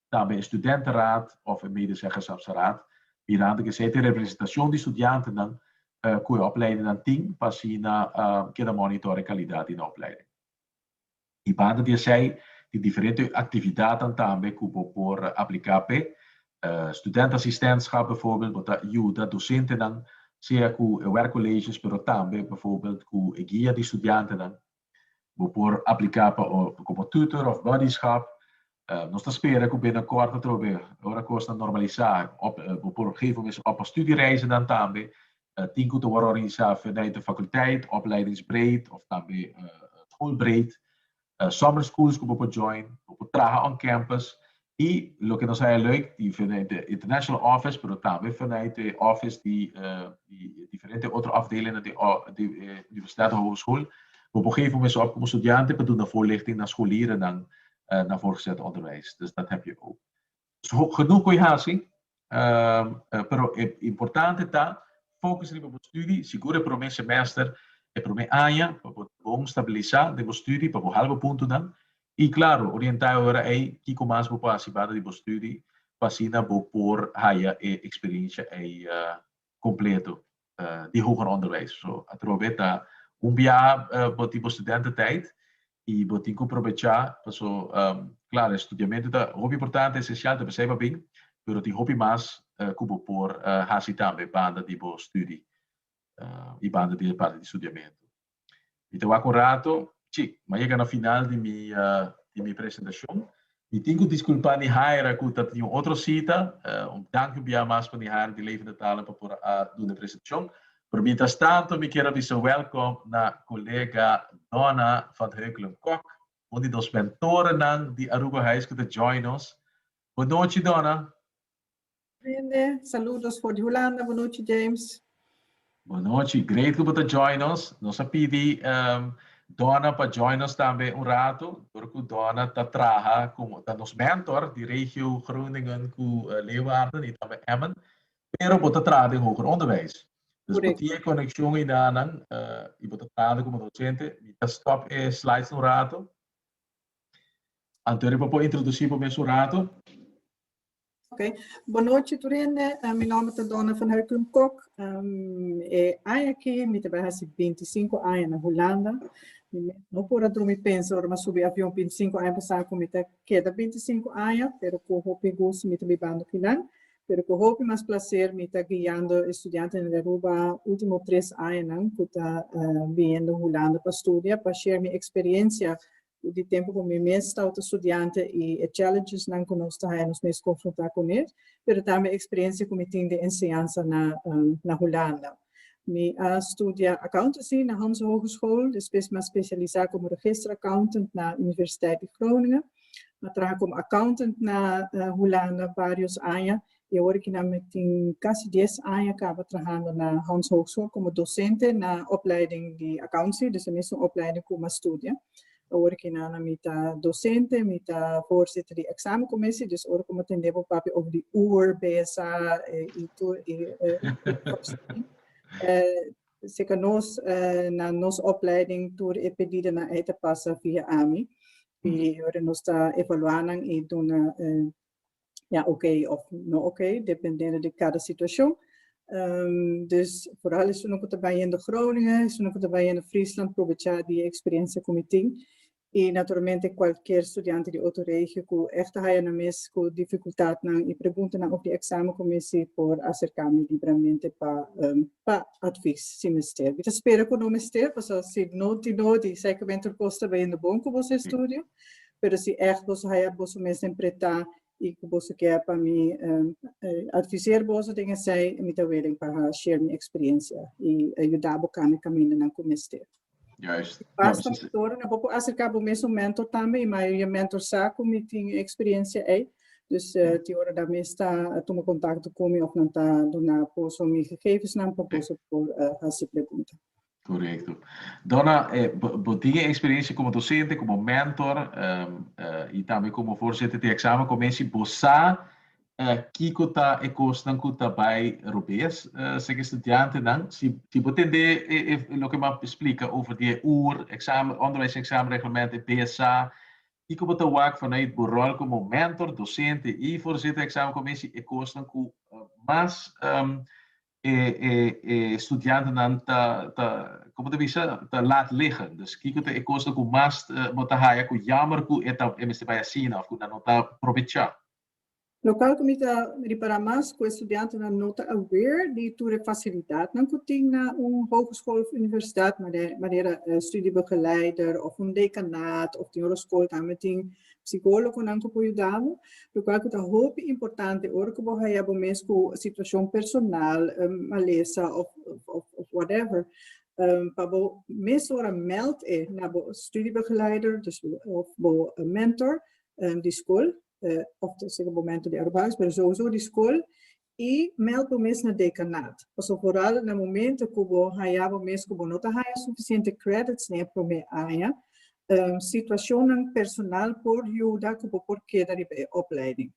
tambe e studentenraad òf e medezeggenschapsraad, mirando ku esei ta e representashon di studiantenan ku e opleidingnan tin pa asina keda monitor e kalidat di nan opleiding. I banda di esei tin diferente aktividatnan tambe ku bo por apliká p'e. Studentassistentschap bijvoorbeeld, bo ta yuda dosentenan sea ku e werkcolleges pero tambe bijvoorbeeld ku e guia di studiantenan. Bo por apliká pa komo tutor òf buddyschap. Nos ta spera ku binnenkort atrobe ora kosnan normalisá bo por geef mes op pa studiereizennan tambe. Tin ku ta wòrdu organisá vanuit de fakulteit, opleidingsbreed òf tambe schoolbreed. Summer schools ku bo por join, bo por traha on campus i loke nos haya leuk di vanuit de international office pero tambe vanuit de office di diferente otro afdelingnan di universiteit of hogeschool bo por geef bo mes op komo studiante pa duna voorlichting na scholierennan na voortgezet onderwijs. Dus dat heb je ook. Dus genoeg ku e hasi, pero e importante ta focus riba bo studie, sigur e prome semester, e prome aña, pa bo bon stabilisa den bo studie, pa bo hala bo puntonan, i klaro, orienta e ora ei kiko mas bo por hasi banda di bo studie, pa asina bo por haya e experiencia ei completo di hoger onderwijs. So atrobe ta un biaha bo tin bo studententijd y bo tin cu probecha paso claro e studiamento ta hopi importante, esencial, ta pesey pa bin, pero tin hopi mas cu bo por haci tambe banda di bo studie y banda di e parti di studiamento. Mi ta wak un rato, chi, mi a yega na final di mi di mi presentacion. Mi tin ku diskulpá Nihaira ku ta tin un otro sita. Un danki un bia mas pa Nihaira di Levende Talen pa por a duna e presentashon. Pero mientras tanto mi kier a bisa wèlkom na kolega Donna van Heukelen Kok, un di nos mentorenan di Aruba Huis ku ta join nos. Bon nochi Donna. Rende, saludos for di Hulanda. Bon nochi James. Bon nochi, great ku bo ta join nos. Nos a pidi um, Donna pa join nos tambe un rato, door ku Donna ta traha como ta nos mentor di regio Groningen ku uh, Leeuwarden y tambe Emmen, pero bo ta traha den hoger onderwijs. Dus bo tin e conexion eidanan uh, y bo ta trahando como docente. Mi ta stop e slides un rato. Anto bo por introduci bo mes un rato. Ok, bon nochi tur hende. Mi nomber ta Donna van Heukelum Kok. E aña aki mi ta bai hasi 25 aña na Hulanda. Mi no por a drumi pensa ora mi a subi avion 25 aña pasá ku mi ta keda 25 aña, pero ku hopi gusto mi ta bibando kinan. Pero ku hopi mas placer mi ta guiando estudiantenan di Aruba último tres añanan ku ta biniendo Hulanda pa studia, pa share mi experiencia di tempo ku mi mes tabata studiante i e challengesnan ku nos ta haya nos mes konfrontá kuné, pero tambe eksperensia ku mi tin den enseñansa na na Hulanda. Mi a studia accountancy na Hanze Hogeschool, despues mi a spesialisá komo registeraccountant na Universiteit di Groningen. Mi a traha komo accountant na Hulanda vários aña i awor aki nan mi tin kasi dies aña kaba trahando na Hanze Hogeschool komo dosente na opleiding di accountancy, dus e mesun opleiding ku mi a studia. Awor aki nan mi ta dosente, mi ta voorzitter di examencommissie, dus ora ku mi a tende bo papia over di UR, BSA i tur e Seka nos na nos opleiding tur e pedidonan ei ta pasa via ami i ora nos ta evaluá nan i duna ja oké of no oké, dependiendo di kada situashon. Dus vooral esunnan ku ta bayendo Groningen, esunnan ku ta bayendo Friesland, probechá di e eksperensia ku mi tin. I naturalmente kualkier studiante di otro regio ku ègt ta haya nan mes ku difikultatnan i preguntanan over di eksamenkommissie por aserká mi libramente pa pa advis si mester. Mi ta spera ku no mester, pasobra si no tin nodi, zekermente tur kos ta bayendo bon ku boso estudio. Pero si ègt boso haya boso mes den pretá i ku boso kier pa mi adviseer boso den esei, mi ta willing pa share mi eksperensia i yuda bo kami kamindanan ku mester. Juist. Basta mentoren, bo por aserká bo mes un mentor tambe i mayoria mentor sa ku mi tin e eksperensia ei. Dus tin ora nan mes ta tuma kontakto ku mi òf nan ta duna boso mi gegevensnan pa boso por hasi pregunta. Korekto. Donna, bo tin e eksperensia komo dosente, komo mentor i tambe komo voorzitter di eksamenkommissie. Bo sa kiko ta e kosnan ku ta bai robes serka e studiantenan? Si bo tende loke mi a splika over di e UR, eksamen, onderwijs examenreglement, e BSA, kiko bo ta wak vanuit bo ròl komo mentor, dosente i voorzitter eksamenkommissie e kosnan ku mas e e e studiantenan ta ta como ta bisa ta laat liggen. Dus kiko ta e kosnan ku mas bo ta haya ku jammer ku e ta e mester bai asina of ku nan no ta probecha? Lokual ku mi ta ripará mas ku e studiantenan no ta aware di tur e fasilidatnan ku tin na un hogeschool of universidat, manera studiebegeleider of un dekanaat of tin ora skol tambe tin Psicólogonan cu por yuda bo, locual cu ta hopi importante ora cu bo haya bo mes cu situacion personal, malesa of of whatever, pa bo mesora meld e na bo studiebegeleider dus of bo mentor di school of ta sega bo mentor di Aruba Huis, pero sowieso di school y meld bo mes na decanaat. Pasobra vooral na momento cu bo haya bo mes cu bo no ta haya suficiente credits den e prome aña, situacionnan personal por yuda cu bo por keda riba e opleiding.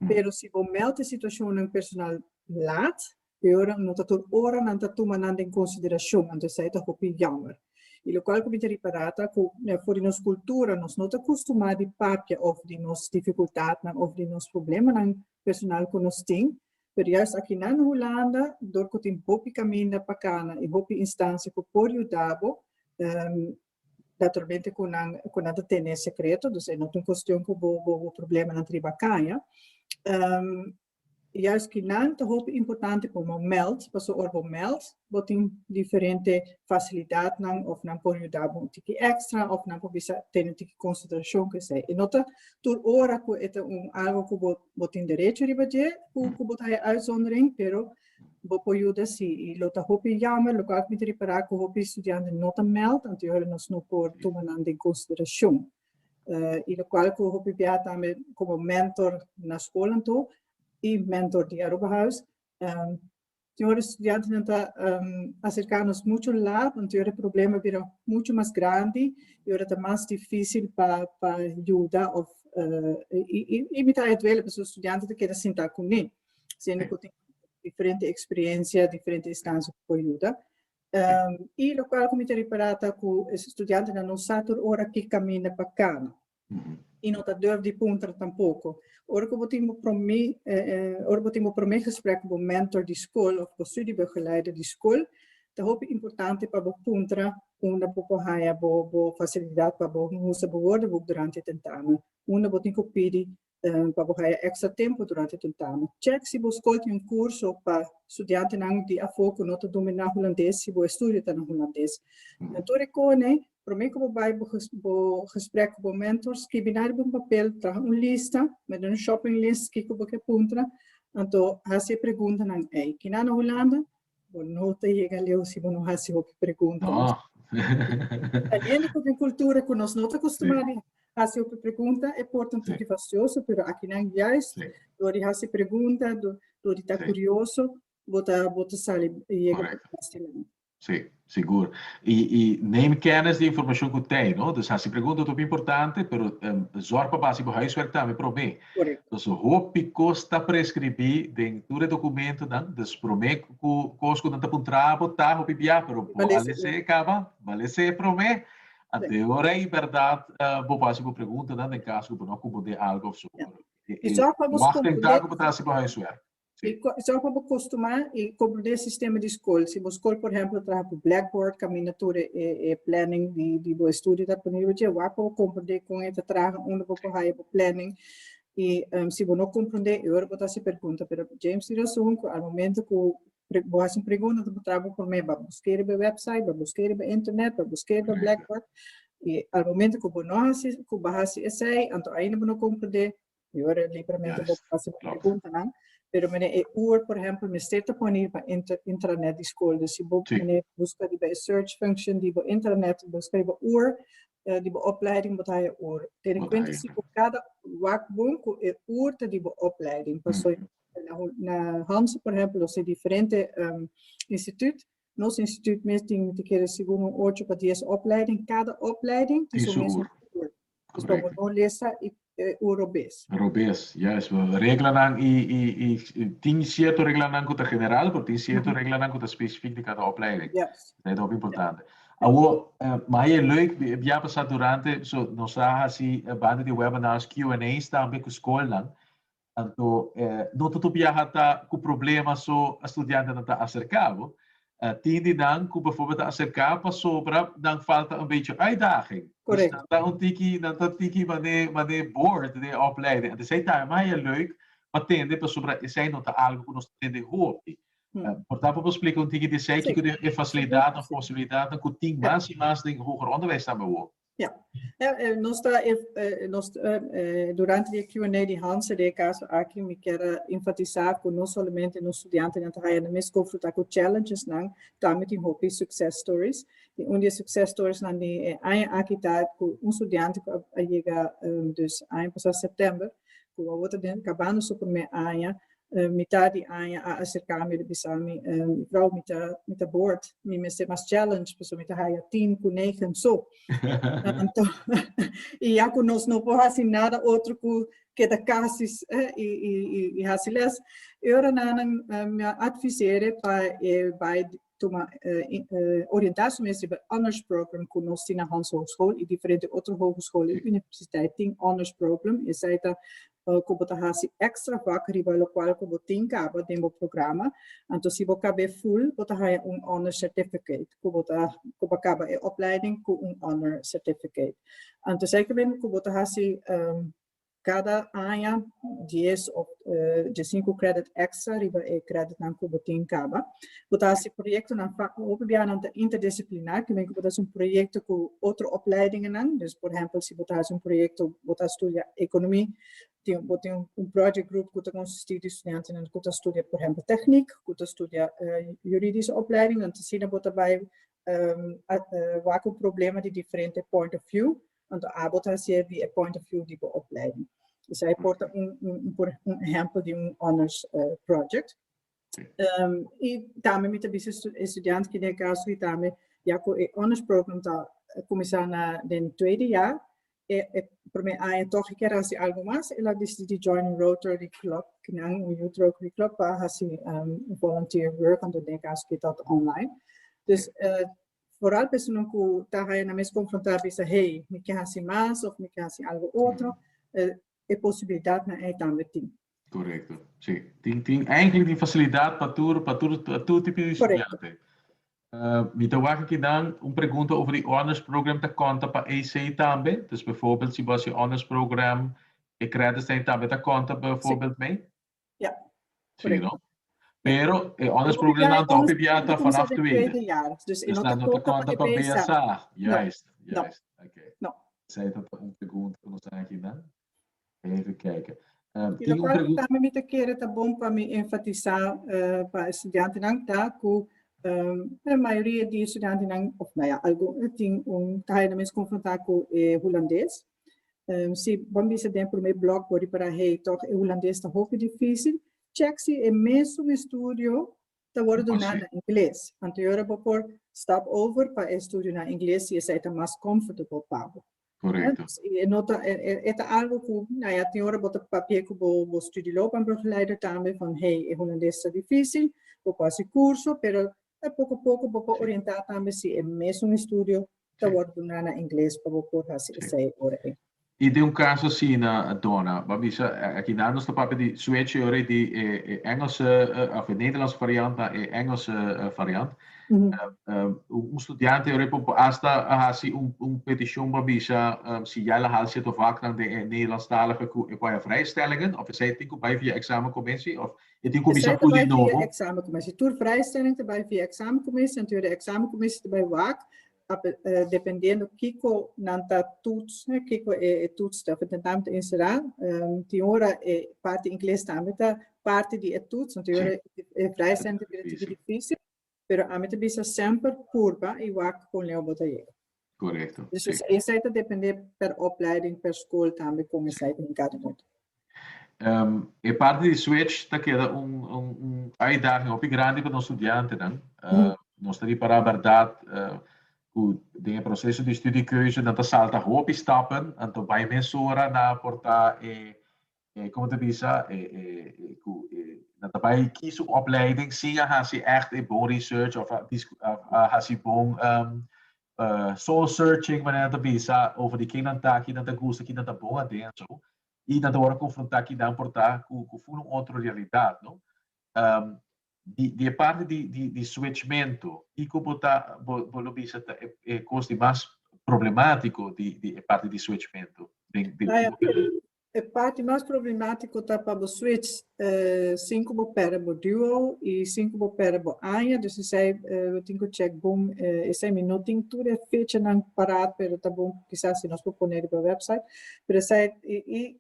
Pero si bo meld e situacionnan personal laat, peor no ta tur ora nan ta tuma nan den consideracion, anto esei ta hopi jammer. Y locual cu mi ta ripara ta cu for di nos cultura nos no ta costuma di papia of di nos dificultadnan of di nos problemanan personal cu nos tin, pero juist aki na Hulanda, door cu tin hopi caminda pa cana y hopi instancia cu por yuda bo, naturalmente cu nan cu nan ta tene secreto, dus e no ta un cuestion cu bo bo problemanan ta riba caña. Juist kinan ta hopi importante pa bo meld, paso ora bo meld, bo tin diferente facilidadnan of nan por yuda bo un tiki extra of nan por bisa tene un tiki consideracion ku esei. E no ta tur ora ku e ta un algo ku bo bo tin derecho riba dje ku ku bo ta haya uitzondering, pero bo por yuda si. I lo ta hopi jammer, lokual ku mi ta ripará ku hopi studiante no ta meld, anto ora nos no por tuma nan den consideracion. I lokual ku hopi bia tambe komo mentor na skol anto i mentor di Arubahuis, tin ora studiantenan ta aserká nos muchu laat, anto ora e problema bira muchu mas grandi i ora ta mas difísil pa pa yuda òf i mi ta e duele pasobra studiante ta keda sintá kuné, siendo ku tin diferente eksperensia, diferente instansia ku por yuda. I lokual ku mi ta ripará ta ku e studiantenan no sa tur ora ki kaminda pa kana. I no ta durf di puntra tampoko. Ora ku bo tin bo promé ora bo tin bo promé gesprek ku bo mentor di skol òf bo studiebegeleider di skol, ta hopi importante pa bo puntra unda bo por haña bo bo fasilidat pa bo usa bo woordenboek durante e tentamen. Unda bo tin ku pidi pa bo haya extra tempo durante tentamen. Check si bo skol tin un curso pa studiantenan di afó ku no ta dominá hulandes si bo estudio ta na hulandes. Na tur e kone, promé ku bo bai bo bo gesprek ku bo mentor, skibi nan riba un papel, traha un lista, mete un shopping list kiko bo ke puntra, anto hasi e preguntanan ei. Kinan na Hulanda? Bo no ta yega leu si bo no hasi hopi pregunta. No. Saliendo ku den kultura ku nos no ta kustumá di hasi hopi pregunta, e por ta un tiki fastioso, pero akinan juist dor di hasi pregunta, dor di ta kurioso, bo ta bo ta sali yega mas dilanti. Sí, sigur. I i neem kennis di informashon ku tei, no? Dus hasi pregunta ta hopi importante, pero zorg pa basi bo huiswerk tambe promé. Korekto. Dus hopi kos ta preskribí den tur e dokumentonan, dus promé ku kos ku nan ta puntra bo ta hopi bia, pero bo a lese kaba, bo a lese promé, anto e ora ei bèrdat bo por hasi bo preguntanan den kaso ku bo no a komprondé algu òf so. I zorg pa bo Wak den ta ku bo ta hasi bo huiswerk. I zorg pa bo kostumá i komprondé e sistema di skol. Si bo skol, por ehèmpel, ta traha ku Blackboard, kaminda tur e planning di bo estudio ta pone riba dje, wak pa bo komprondé kon e ta traha, unda bo por haya bo planning. I si bo no komprondé, e ora bo ta hasi pregunta. Pero James tin rason ku al momento ku bo hasi un pregunta, ta puntra bo promé, bo a busk'é riba e website, bo a busk'é riba internet, bo a busk'é riba Blackboard. I al momento ku bo no hasi, ku bo hasi esei, anto ainda bo no komprondé, Mi ora libremente bo hasi bo preguntanan, pero mene e uur, por ehempel, mester ta poni riba intranet di skol. Dus si bo mene buska riba e search function di bo intranet, buska riba uur di bo opleiding, bo ta haya uur. Tene kuenta si ku kada wak bon ku e uur ta di bo opleiding. Pasobra na Hanze, por ehempel, nos tin diferente instituut. Nos instituut mes tin, mi ta kere, segun un ocho pa dies opleiding. Kada opleiding tin su mes uur. Dus pa bo no lesa e uur robes. Robes, juist. Reglanan i, i, i tin cierto reglanan ku ta general, pero tin cierto reglanan ku ta specifiek di kada opleiding. Dat ta hopi importante. Awor, ma e leuk, bia pasá durante, so nos a hasi banda di webinars, Q and A's tambe ku skolnan. Anto, no ta tur biaha ta ku problema so a studiantenan ta aserká bo. Tin di nan ku bijvoorbeeld ta aserká pasobra nan falta un beetje uitdaging. Dus nan ta un tiki, nan ta tiki mane, mane bored den e opleiding. Anto esei tambe mas e leuk pa tende pasobra esei no ta algu ku nos ta tende hopi. Por ta por splika un tiki di esei, kiko di e fasilidatnan, posibilidatnan ku tin mas i mas den hoger onderwijs tambe awor. Ja, nos ta nos durante di e Q&A di Hanse den e caso aki mi kier a enfatisa cu no solamente nos studiantenan ta haya nan mes confronta cu challengesnan, tambe tin hopi success stories. Y un di e success storiesnan di e aña aki ta cu un studiante cu a yega dus aña pasa september, cu awor ta den cabando su prome aña, Mitad di aña a acerca mi bisa mi, mevrouw, mi ta, mi ta bored, mi mester mas challenge, pasobra mi ta haya tien cu negen so. Anto, y ya cu nos no por haci nada otro cu keda casi y, y, y, y haci les, e ora nan mi a advisere pa e bai tuma orienta su mes riba honors program cu nos tin na Hanze Hogeschool y diferente otro hogeschool y universiteit tin honors program. Esai ta cu bo ta haci extra vak riba locual cu bo tin caba den bo programa. Anto si bo cabe full bo ta haya un honor certificate cu bo ta cu bo caba e opleiding cu un honor certificate. Anto esai ta ben cu bo ta haci. Kada aña 10 òf 15 credit extra riba e creditnan ku bo tin kaba. Bo ta hasi proyektonan hopi biaha nan ta interdisciplinar, ke men ku bo ta hasi un proyekto ku otro opleidingennan. Dus por ehèmpel si bo ta hasi un proyekto, bo ta studia ekonomi, tin bo tin un project group ku ta konsistí di studiantenan ku ta studia por ehèmpel teknik, ku ta studia juridische opleiding, anto asina bo ta bai wak un problema di diferente point of view. Anto abo ta hasié di e point of view di bo opleiding. Esei por ta un, un, un, un ehempel di un honors project. I tambe mi ta bisa estudiante ki den kaso di tambe, ya ku e honors program ta kuminsá na den tweede jaar, e promé aña tòg e kier hasi algu mas, el a disidí join un Rotary Club, kinan un Youth Rotary Club pa hasi volunteer work, anto den kaso ki ta online. Dus Vooral personan ku ta haya nan mes konfrontá bisa, hey, mi ke hasi mas òf mi ke hasi algu otro, e posibilidatnan ei tambe tin. Korekto, si. Tin, tin, eigenlijk tin fasilidat pa tur, pa tur, pa tur tipo di studiante. Mi ta wak akinan un pregunta over di honors program ta konta pa EC tambe? Dus bijvoorbeeld si bo hasi honors program, e credits tambe ta konta bijvoorbeeld mee? Ja. Sí, no? Pero e honors program ta hopi bia ta vanaf tweede. jaar. Dus, dus dan no ta konta pa BSA. Juist, juist. Oké. No. Zij dat een pregunta ku nos aki dan? Even kijken. Tin un pregunta. Tambe mi ta kere ta bon pa mi enfatisa pa estudiantenan ta ku e mayoria di estudiantenan, of nou ja, algun tin un ta haya nan mes konfrontá ku e hulandes. Si bo bisa den promé blòk bo ripará hey tòg e hulandes ta hopi difísil, chèk si e mesun estudio ta wòrdu duná na ingles. Anto e ora bo por stap over pa e estudio na ingles si esei ta mas comfortable pa bo. Korekto. E no ta, e ta algu ku, nou ja, tin ora bo ta papia ku bo bo studieloopbaanbegeleider tambe van hey e hulandes ta difísil, bo por hasi kurso, pero poko poko bo por orientá tambe si e mesun estudio ta wòrdu duná na ingles pa bo por hasi esei ora ei. I den un kaso asina, Donna, bo a bisa, aki nan nos ta papia di switch e ora di e Engelse of e Nederlandse variant na e Engelse variant. Un studiante ora ei por hasta hasi un petishon pa bisa si ya el a hal sierto vaknan den e Nederlandstalige ku e por haya vrijstellingen of esei tin ku bai via examencommissie of E tin kuminsá ku di nobo. Examencommissie. Tur vrijstelling ta bai via examencommissie, anto de examencommissie ta bai wak, dependiendo kiko nan ta toets, kiko e toets ta, of e tentamen ta enserá. Tin ora e parti ingles tambe ta parti di e toets, anto ora e vrijstelling ta bira tiki difícil, pero ami ta bisa semper purba i wak kon leu bo ta yega. Correcto. Dus esei ta depende per opleiding, per school tambe kon esei ta hinká den otro. E parti di switch ta keda un, un, un uitdaging hopi grandi pa nos studiantenan. Nos ta ripará bèrdat ku den e proseso di studiekeuze nan ta salta hopi stappen, anto bai mesora na por ta e komo ta bisa, e e ku e nan ta bai kies un opleiding sin a hasi ègt e bon research òf a hasi bon soul searching manera nan ta bisa over di ken nan ta, ki nan ta gusta, ki nan ta bon aden so. I nan ta wòrdu konfrontá ki nan por ta ku ku ful un otro realidat no. Di di e parti di di di switchmentu kiko bo ta bo bo lo bisa ta e e kos di mas problemátiko di di e parti di switchmentu den den E parti mas problemátiko ta pa bo switch sin ku bo pèrdè bo duo i sin ku bo pèrdè bo aña. Dus esei bo tin ku chèk bon. Esei mi no tin tur e fechanan parat, pero ta bon kisas si nos por pone riba wèpsait. Pero esei i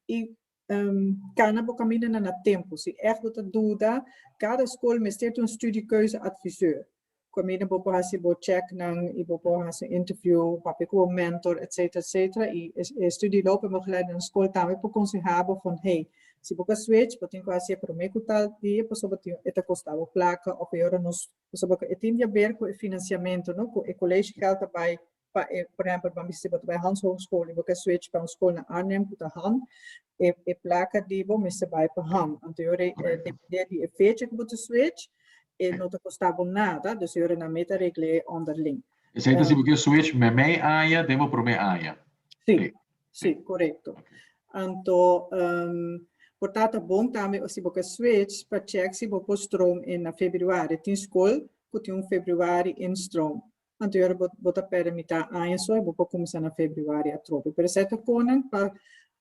i kana bo kamindanan na tempu. Si ègt bo ta duda, kada skol mester tin un studiekeuzeadviseur. Kaminda bo por hasi bo checknan i bo por hasi un interview, papia ku bo mentor, etcetera, etcetera. I e studieloopbaanbegeleider na skol tambe por konsehá bo van, hey, si bo ka switch, bo tin ku hasi e promé ku tal dia pasobra tin e ta kosta bo plaka òf e ora nos, pasobra e tin di haber ku e finansiamentu, no? Ku e collegegeld ta bai pa e, por ehempel, ban bisa si bo ta bai Hans Hogeschool i bo ke switch pa un skol na Arnhem ku ta han, e e plaka di bo mester bai pa han. Anto e ora ei, depende di e fecha ku bo ta switch, e no ta kosta bo nada, dus e ora nan meta regl'é onderling. Esei ta si bo ke switch meimei aña den bo promé aña. Sí, sí, korekto. Anto, por ta ta bon tambe si bo ke switch pa chèk si bo por stroom in na februari. Tin skol ku tin un februari instroom. Anto ora bo ta perde mitá aña so, bo por kuminsá na februari atrobe. Pero esei ta konan pa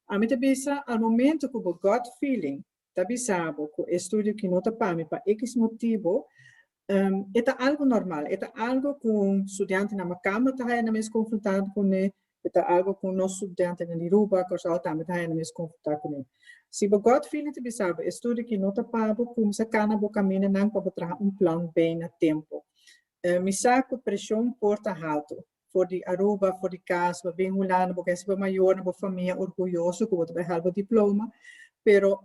Ami ta bisa, al momento ku bo gut feeling ta bisa bo ku e studio ki no ta pa mi pa X motibo, e ta algo normal, e ta algo ku studiantenan makamba ta haya nan mes konfrontá kuné, e ta algo ku nos studiantenan di Aruba, Kòrsou tambe ta haya nan mes konfrontá kuné. Si bo gut feeling ta bisa bo e studio ki no ta pa bo, kuminsá kana bo kamindanan pa bo traha un plan B na tempu. Mi sa ku preshon por ta haltu, for di Aruba, for di cas, bo bin Hulanda, bo ke hasi bo mayornan, bo famia orguyoso ku bo ta bai haal bo diploma, pero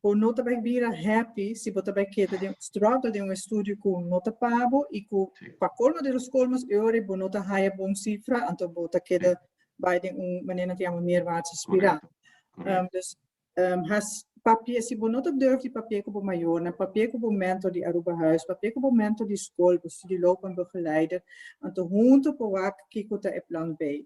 bo no ta bai bira happy si bo ta bai keda den un struggle, den un estudio ku no ta pa bo i ku pa colmo de los colmos e ora bo no ta haya bon cifra, anto bo ta keda bai den un manera nan ta yama neerwaartse spiraal. Dus has papia, si bo no ta durf di papia ku bo mayornan, papia ku bo mentor di Arubahuis, papia ku bo mentor di skol, bo studieloopbaanbegeleider, anto hunto por wak kiko ta e plan B.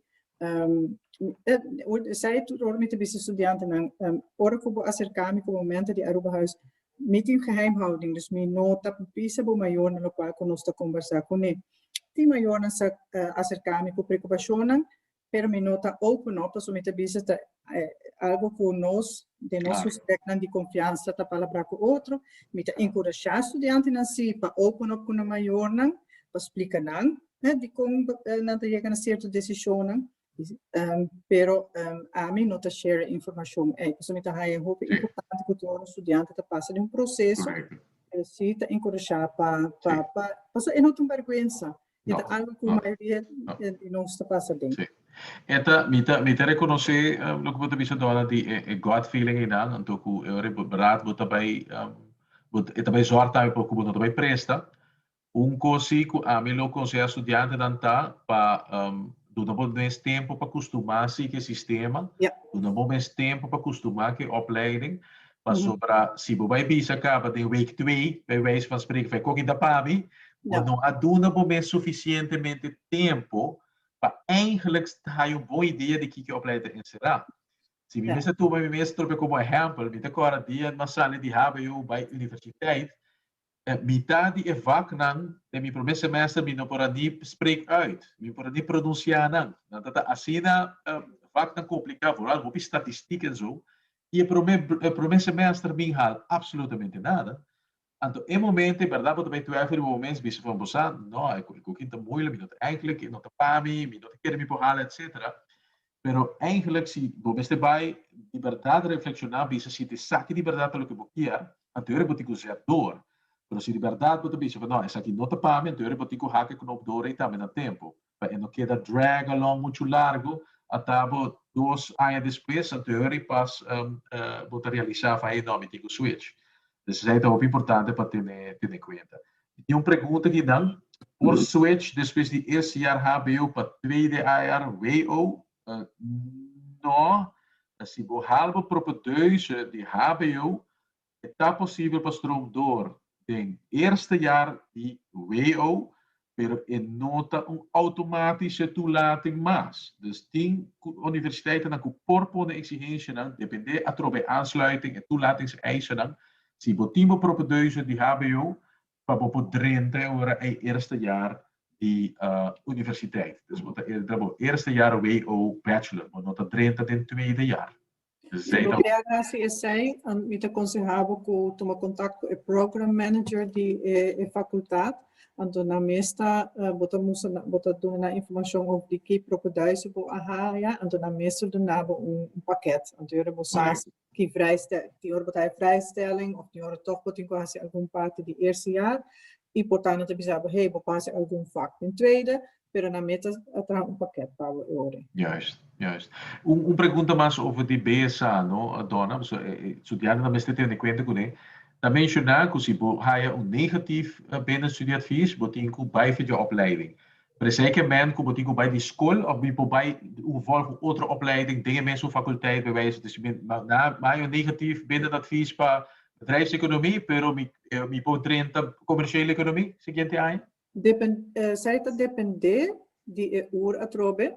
Esei tur ora mi ta bisa studiantenan, ora ku bo aserká mi ku bo mentor di Arubahuis, mi tin geheimhouding, dus mi no ta bisa bo mayornan lokual ku nos ta kombersá kuné. Tin mayornan sa aserká mi ku preokupashonnan, pero mi no ta open up, pasobra mi ta bisa ta algo ku nos, den nos gespreknan di konfiansa ta palabrá ku otro. Mi ta enkurashá studiantenan si pa open up ku nan mayornan, pa splika nan dikon nan ta yega na sierto desishonnan, pero ami no ta share e informashon ei, pasobra mi ta haña hopi importante ku tur studiante ta pasa den un proseso, pero si ta enkurashá pa, pa, pa, pasobra e no ta un bèrgwensa. E ta algo ku mayoria di nos ta pasa den. Sí. E ta, mi ta, mi ta rekonosé loke bo ta bisa Donna di e, e gut feeling einan, anto ku e ora bo beraad bo ta bai, bo e ta bai zòrg tambe pa ku bo no ta bai presta. Un kos sí ku ami lo konsehá studiantenan ta pa duna bo mes tempu pa kustumá sí ku e sistema, duna bo mes tempu pa kustumá ku e opleiding, pasobra si bo bai bisa kaba den week twee, bij wijze van spreken, van koki ta pa mi, bo no a duna bo mes suficientemente tempo pa eigenlijk haya un bon idea di kiko e opleiding ta enserá. Si mi mester tuma mi mes trope komo ehèmpel, mi ta kòrda dia mi a sali di hbo bai universiteit, mitad di e vaknan den mi promé semester mi no por a ni spreek uit, mi no por a ni pronunsiá nan. Nan ta ta asina vaknan kompliká, vooral hopi statistiek en zo. I e promé e promé semester mi hal absolutamente nada. Anto e momento ei bèrdat bo ta bai twijfel riba bo mes, bisa van bo sa, no, e kokin ta moeilijk, mi no ta eigenlijk, e no ta pa mi, mi no ta kere mi por hala, etcetera. Pero eigenlijk si bo mester bai di bèrdat reflekshoná, bisa si esaki di bèrdat ta loke bo kier, anto ora bo tin ku zet door. Pero si di bèrdat bo ta bisa van no, esaki no ta pa mi, anto ora bo tin ku hak e knop door ei tambe na tempu, pa e no keda drag along muchu largu, ata bo dos aña despues, anto ora ei pas bo ta realisá van hey no, mi tin ku switch. Dus esei ta hopi importante pa tene tene kuenta. Mi tin un pregunta aki dan. Por switch despues di eerste jaar hbo pa tweede jaar wo? No. Si bo haal bo propedeuse di hbo, e ta posibel pa stroom door den eerste jaar di wo, pero e no ta un automatische toelating mas. Dus tin universiteitennan ku por pone exigencianan, depende atrobe e aansluiting, e toelatingseisen, si bo tin bo propedeuse di hbo, pa bo por drenta e ora ei eerste jaar di universiteit. Dus bo ta entra bo eerste jaar WO bachelor, bo no ta drenta den tweede jaar. Si bo kier hasi esei, mi ta konsehá bo ku tuma kontak ku e program manager di e fakultat. Anto nan mes ta bo ta mustra nan, bo ta duna nan informashon over di ki propeduise bo a haya, anto nan mes ta duna bo un pakèt. Anto yora bo sa ki vrijstel, tin ora bo ta haya vrijstelling òf tin ora tòg bo tin ku hasi algun parti di eerste jaar. I por ta nan ta bisa bo, hey, bo por hasi algun vak den tweede, pero nan meta a traha un pakket pa bo e ora. Juist, juist. Un pregunta mas over di BSA, no, Donna, pasobra e studiantenan mester tene kuenta kuné. Ta menshoná ku si bo haya un negatief binnenstudieadvies, bo tin ku bai for dje opleiding. Pero esei ke men ku bo tin ku bai di skol òf mi por bai un volg un otro opleiding den e mesun fakulteit bij wijze van spreken. Mi haya un negatief binnenadvies pa bedrijfseconomie, pero mi mi por drenta commerciële economie siguiente aña? Depen, esei ta dependé di e ur atrobe.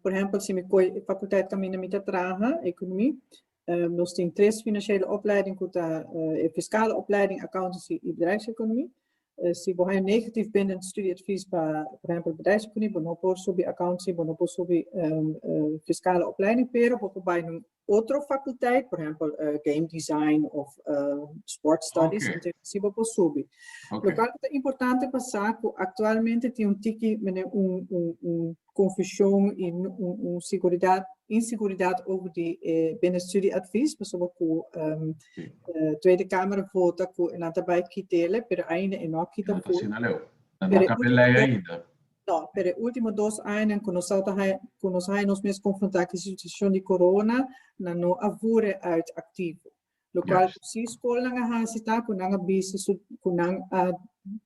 Por ehempel, si mi koe e fakulteit kaminda mi ta traha, ekonomie, nos tin tres financiële opleiding ku ta e fiskale opleiding, accountancy i bedrijfseconomie. Si bo haya negatief bindend studieadvies pa, por ehempel, bedrijfseconomie, bo no por subi accountancy, bo no por subi fiscale opleiding, pero bo por bai un otro faculteit, por ehempel, game design of sport studies, entonces si bo por subi. Locual ta importante pa sa cu actualmente tin un tiki, mene, un confusion y un seguridad, inseguridad over di bindend studieadvies, pasobra cu Tweede Kamer a vota cu nan ta bay kitele, pero ainda e no a kita No ta full. asina leu. Nan no Pero a e cambia ultimo ley dos ainda. No, pero e ultimo dos añanan cu nos ta haya, cu nos haya nos mes confronta cu e situacion di corona, nan no a voer uit activo. Locual cu si scolnan a haci ta cu nan a bisa su, cu nan a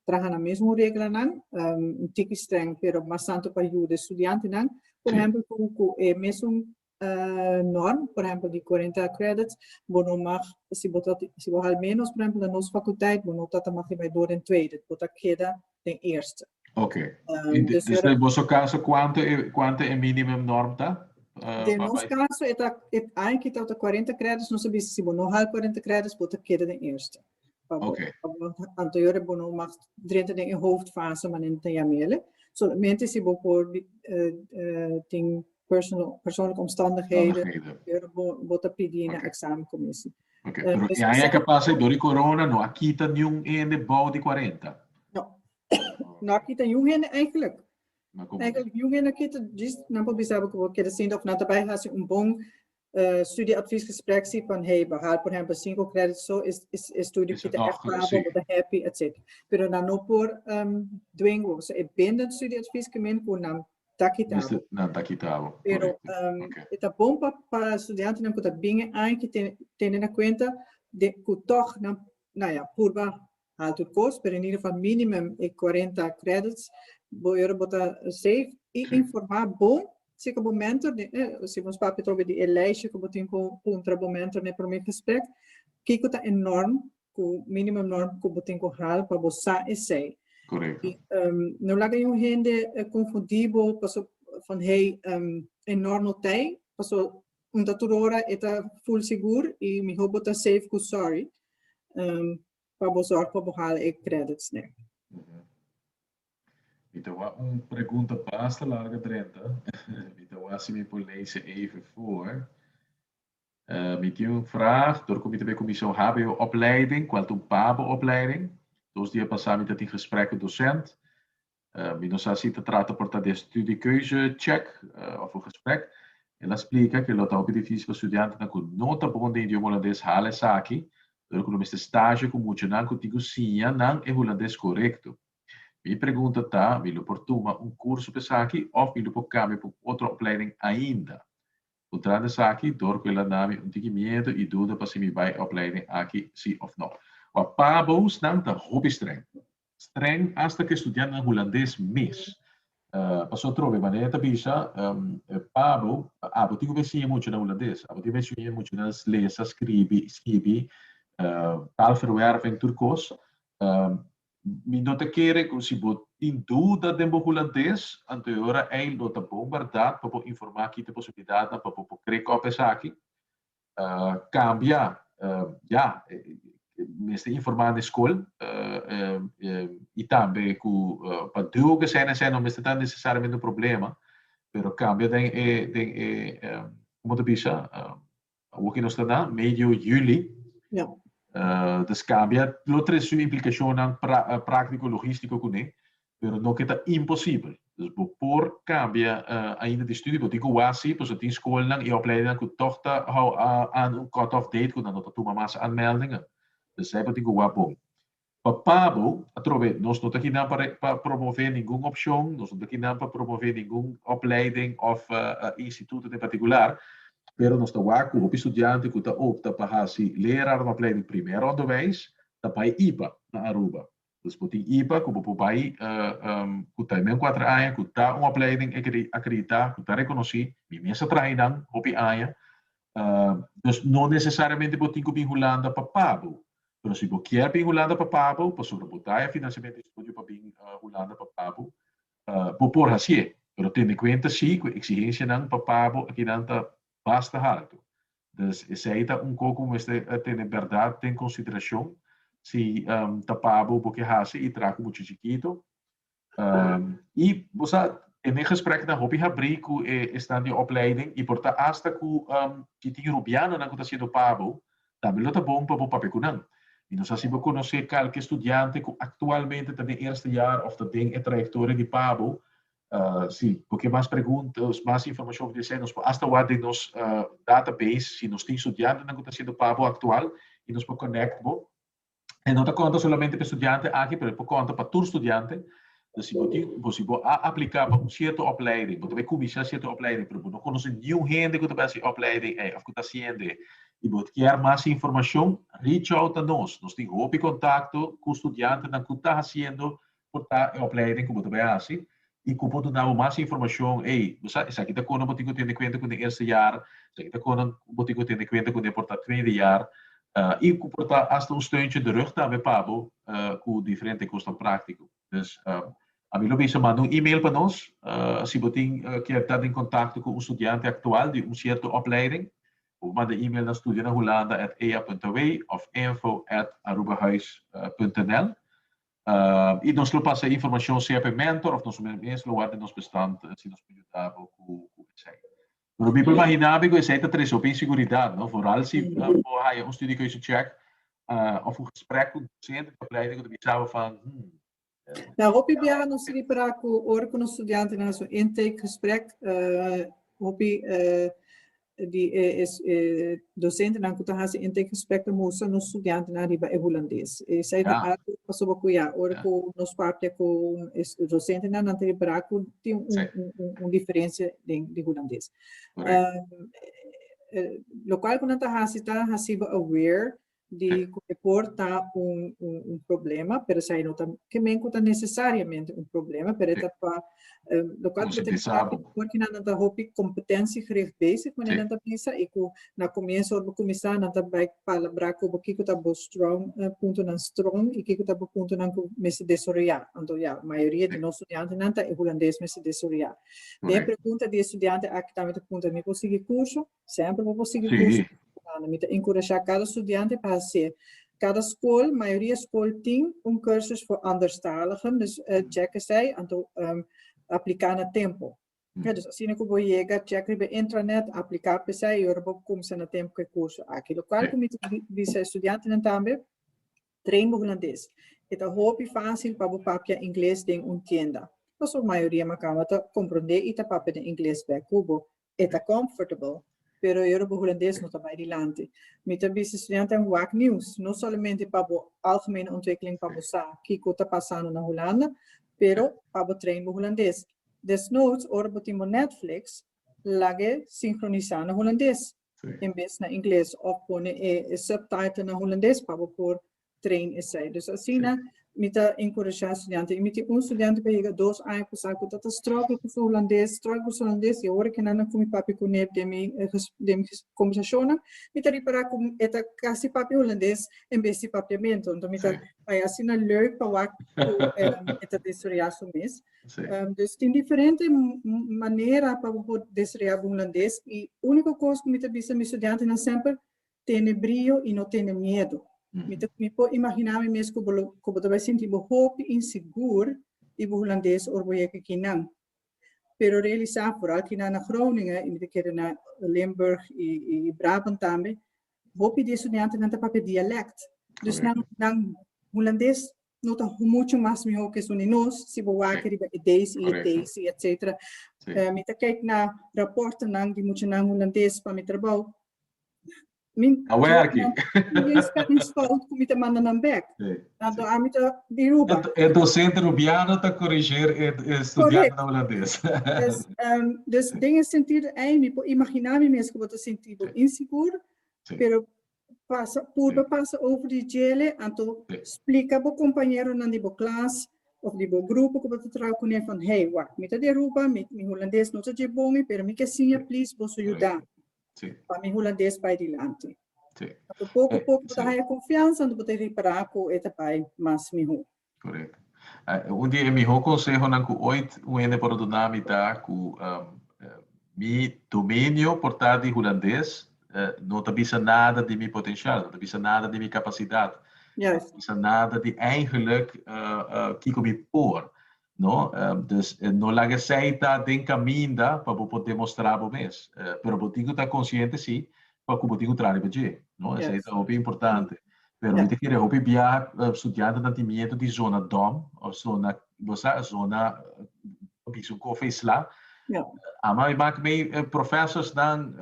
traha nan mesmo reglanan, un tiki streng, pero mas tanto pa yuda e studiantenan. Por ehempel, cu e mesun norm, por ehempel di 40 credits, bo no mag, si bo ta, si bo haal menos, por ehempel, na nos faculteit, bo no ta mag di bai door den tweede, bo ta keda den eerste. Oké. Y Dus dus den boso caso, cuanto e minimum norm ta? Den nos caso, e ta, e eigenlijk ta 40 credits, nos a bisa si bo no haal 40 credits, bo ta keda den eerste. Pa bo, pa bo, anterior bo no mag drenta den e hoofdfase, maar den ta yamele. Solamente si bo por tin personal, persoonlijke omstandigheden, Omstandigheden. pero bo ta pidi na examencommissie. Oké, pero e aña que pasa door di corona no a kita niun hende bou di 40? No. No a kita niun hende eigenlijk. Maar como Eigenlijk niun hende a kita, just nan por bisa bo ku bo keda sinta of nan ta bai hasi un bon studieadviesgesprek si van hey, behaal por ehempel 5 credits so is is is studie Is het kita nog echt goed, pabo, sí. bo ta happy, et cetera. Pero nan no por dwing bo. So e bindend studieadvies ke men ku nan ta kita Mester bo. nan ta kita bo, Pero correcto. E ta bon pa studiantenan ku ta bin e aña ki tene na kuenta de ku tòg nan, nou ja, purba haal tur kos, pero in ieder geval minimum e 40 credits, bo ora bo ta safe i informá bon seka bo mentor, di, si nos papia trobe di e lijstje ku bo tin ku puntra bo mentor na e promé gesprek, kiko ta e norm ku minimum norm ku bo tin ku haal pa bo sa esei. I no laga niun hende konfundí bo paso van hey, e norm no t'ei, paso un ta tur ora e ta full sigur i mihó bo ta safe ku sorry pa bo zorg pa bo haal e credits ne. Mi ta wak un pregunta basta larga drenta. Mi ta wak si mi por lees even voor. Mi tin un vraag, door ku mi ta bay comisión HBO opleiding, cual ta un pabo opleiding. 2 dia pasá mi ta tin gesprek ku docent. Mi no sa si ta trata por ta de studiekeuze check of un gesprek. El a splika ku lo ta hopi difícil pa studiantenan ku no ta bon den idioma hulandes hala esaki, door ku lo mester stage ku muchanan ku tin ku siña nan e hulandes korekto. Mi pregunta ta, mi lo por tuma un kurso pa esaki òf mi lo por kambia pa un otro opleiding ainda? Puntrando esaki, door ku el a na mi un tiki miedu i duda pa si mi bai e opleiding aki si òf no. Wak pabo's nan ta hopi streng. Streng hasta ku e studiantenan hulandes mes. Pasobra atrobe manera ta bisa, pabo, abo tin ku bai siña mucha na hulandes, abo tin ku bai siña mucha na lesa, skribi, skibi, taalverwerving, tur kos. Mi no ta kere ku si bo tin duda den bo hulandes, anto e ora ei lo ta bon bèrdat pa bo informá ki ta e posibilidatnan pa bo por krek òp esaki. Kambia, ya, mester informá na e skol i tambe ku pa duo ku esei na esei no mester ta nesesariamente un problema, pero kambia den e den e komo ta bisa awor ku nos ta na medio yüli. Dus kambia lo trese su implikashonnan práktiko logístiko kuné, pero no ke ta imposibel. Dus bo por kambia ainda di studio, bo tin ku wak si, pasobra tin skolnan i opleidingnan ku tòg ta hou aan un cut off date ku nan no ta tuma mas aanmeldingen. Dus esei bo tin ku wak bon. Pa pabo, atrobe, nos no ta kinan pa promove ningun opshon, nos no ta kinan pa promove ningun opleiding òf instituto den partikular, pero nos ta wak ku hopi studiante ku ta opta pa hasi lerarenopleiding primer onderwijs ta bai ipa na Aruba. Dus bo tin ipa ku bo por bai ku ta men 4 aña, ku ta un opleiding akreditá, ku ta rekonosí. Mi mes a traha einan hopi aña. Dus no nesesariamente bo tin ku bin Hulanda pa pabo. Pero si bo kier bin Hulanda pa pabo, pasobra bo ta haya finansiamentu di estudio pa bin Hulanda pa pabo, bo por hasié. Pero tene kuenta sí ku e eksigensianan pa pabo akinan ta basta haltu. Dus esei ta un kos ku mester tene bèrdat den konsiderashon. Si ta pabo bo ke hasi i traha ku mucha chikito. I bo sa tene gespreknan hopi habrí ku e esnan di opleiding i por ta asta ku si tin rubianonan ku ta hasiendo pabo tambe lo ta bon pa bo papia ku nan. Mi no sa si bo konosé kalke studiante ku aktualmente ta den eerste jaar òf ta den e trayektoria di pabo. Si bo ke mas pregunta, mas informashon òf di esei nos por asta wak den nos database si nos tin studiantenan ku ta hasiendo pabo aktual i nos por connect bo. E no ta konta solamente pa e studiante aki, pero e por konta pa tur studiante. Dus si bo tin, bo si bo a apliká pa un sierto opleiding, bo ta bai kuminsá sierto opleiding, pero bo no konosé niun hende ku ta bai hasi e opleiding ei òf ku ta hasiendo i bo kier mas informashon, reach out na nos. Nos tin hopi kontakto ku studiantenan ku ta hasiendo por ta e opleiding ku bo ta bai hasi i ku por duna bo mas informashon, ey, bo sa esaki ta kono bo tin ku tene kuenta ku den eerste jaar, esaki ta kono bo tin ku tene kuenta ku den por ta tweede jaar, i ku por ta asta un steuntje in de rug tambe pa bo ku diferente kosnan práktiko. Dus ami lo bisa manda un email pa nos si bo tin kier ta den kontakto ku un studiante aktual di un sierto opleiding, bo por manda email na studianahulanda at ea punt aw òf info at arubahuis punt nl. I nos lo pasa e informashon sea pa e mentor òf nos mes lo warda den nos bestand si nos por yuda bo ku esei. Pero mi por imaginá mi ku esei ta trese hopi inseguridat, no? Vooral si bo haya un studiekeuzecheck òf un gesprek ku un docente di opleiding ku ta bisa bo van, hmm. Nou, hopi biaha nos ta ripará ku ora ku nos studiantenan hasi un intakegesprek, hopi di e docentenan ku ta hasi intakegesprek ta mustra nos studiantenan riba e hulandes. Esei ta algu pasobra ku ya, ora ku nos papia ku e docentenan nan ta ripará ku tin un diferensia den di hulandes. Lokual ku nan ta hasi ta hasi bo aware di ku e por ta un un problema, pero esei no ta ke men ku ta nesesariamente un problema, pero e ta pa lokual ku ta porque nan ta hopi competentiegericht bezig wanneer nan ta bisa i ku na komienso ora bo kuminsá nan ta bai palabrá ku bo kiko ta bo strong puntonan strong i kiko ta bo puntonan ku mester desaroyá. Anto ya, mayoria di nos studiantenan ta e hulandes mester desaroyá. Den e pregunta di e studiante aki tambe ta puntra mi por sigui kurso? Semper bo por sigui curso. Mi ta enkurashá kada studiante pa hasié. Kada skol, mayoria skol tin un cursus voor anderstaligen, dus check esei, anto apliká na tempo. Ja, dus asina ku bo yega, check riba intranet, apliká pa esei i ora bo kumsa na tempo ku e kurso aki. Lokual ku mi ta bisa e studiantenan tambe, Train bo hulandes. E ta hopi fásil pa bo papia ingles den un tienda. Pasobra mayoria makamba ta komprondé i ta papia den ingles bèk ku bo. E ta comfortable, pero e ora bo hulandes no ta bai dilanti. Mi ta bisa estudiantenan wak nieuws, no solamente pa bo algemene ontwikkeling pa bo sa kiko ta pasando na Hulanda, pero pa bo train bo hulandes. Desnoods, ora bo tin bo Netflix, lag'e sincronisá na hulandes en bes na ingles òf pone e subtitle na hulandes pa bo por train esei. Dus asina mi ta enkurashá studiante. I mi tin un studiante ku a yega dos aña pasá ku ta ta struggle ku su hulandes, struggle ku su hulandes i awor ku nan a kumi papia kuné den mi den mi kombersashonnan, mi ta ripará ku e ta kasi papia hulandes en bes di papiamentu. Anto mi ta haya asina leuk pa wak ku e ta desaroyá su mes. Dus tin diferente manera pa bo por desaroyá bo hulandes i úniko kos ku mi ta bisa mi studiantenan semper, Tene brio i no tene miedu. Mi ta mi por imaginá mi mes ku bo lo ku bo ta bai sinti bo hopi insigur di bo hulandes ora bo yega kinan. Pero realisá foral kinan na Groningen i mi ta kere na Limburg i i Brabant tambe, hopi di e studiantenan ta papia dialèkt. Dus nan nan hulandes no ta mucho mas mihó ku esun di nos, si bo wak riba e D's i e T's i etcetera. Mi ta kijk na raportenan di muchanan hulandes pa mi trabou. Mi A werki. Mi spellingsfout ku mi ta manda nan bek. Anto ami ta di Ruba. E docente rubiano ta corrigeer e studiante na hulandes. Dus, dus den e sentido ei mi por imaginá mi mes ku bo ta sinti bo insigur, pero pasa purba pasa over di djele, anto splika bo kompañeronan di bo klas of di bo grupo ku bo ta traha kuné van hey wak mi ta di Aruba, mi hulandes no ta dje bon pero mi ke siña please boso yuda. Pa mi hulandes bai dilanti. Anto poko poko bo ta haya konfiansa anto bo ta ripará ku e ta bai mas mihó. Korekto. Un di e mihó konsehonan ku oit un hende por a duna mi ta ku mi dominio por ta di hulandes no ta bisa nada di mi potenshal, no ta bisa nada di mi kapasidat. Bisa nada di eigenlijk kiko mi por, no? Dus no laga esei ta den kaminda pa bo por demostrá bo mes. Pero bo tin ku ta konsiente sí pa ku bo tin ku traha riba dje, no? Esei ta hopi importante. Pero mi ta kere hopi biaha studiantenan tin miedu di zona dòm òf zona, bo sa, zona bisa un kofe sla. Ama mi mak mei professorsnan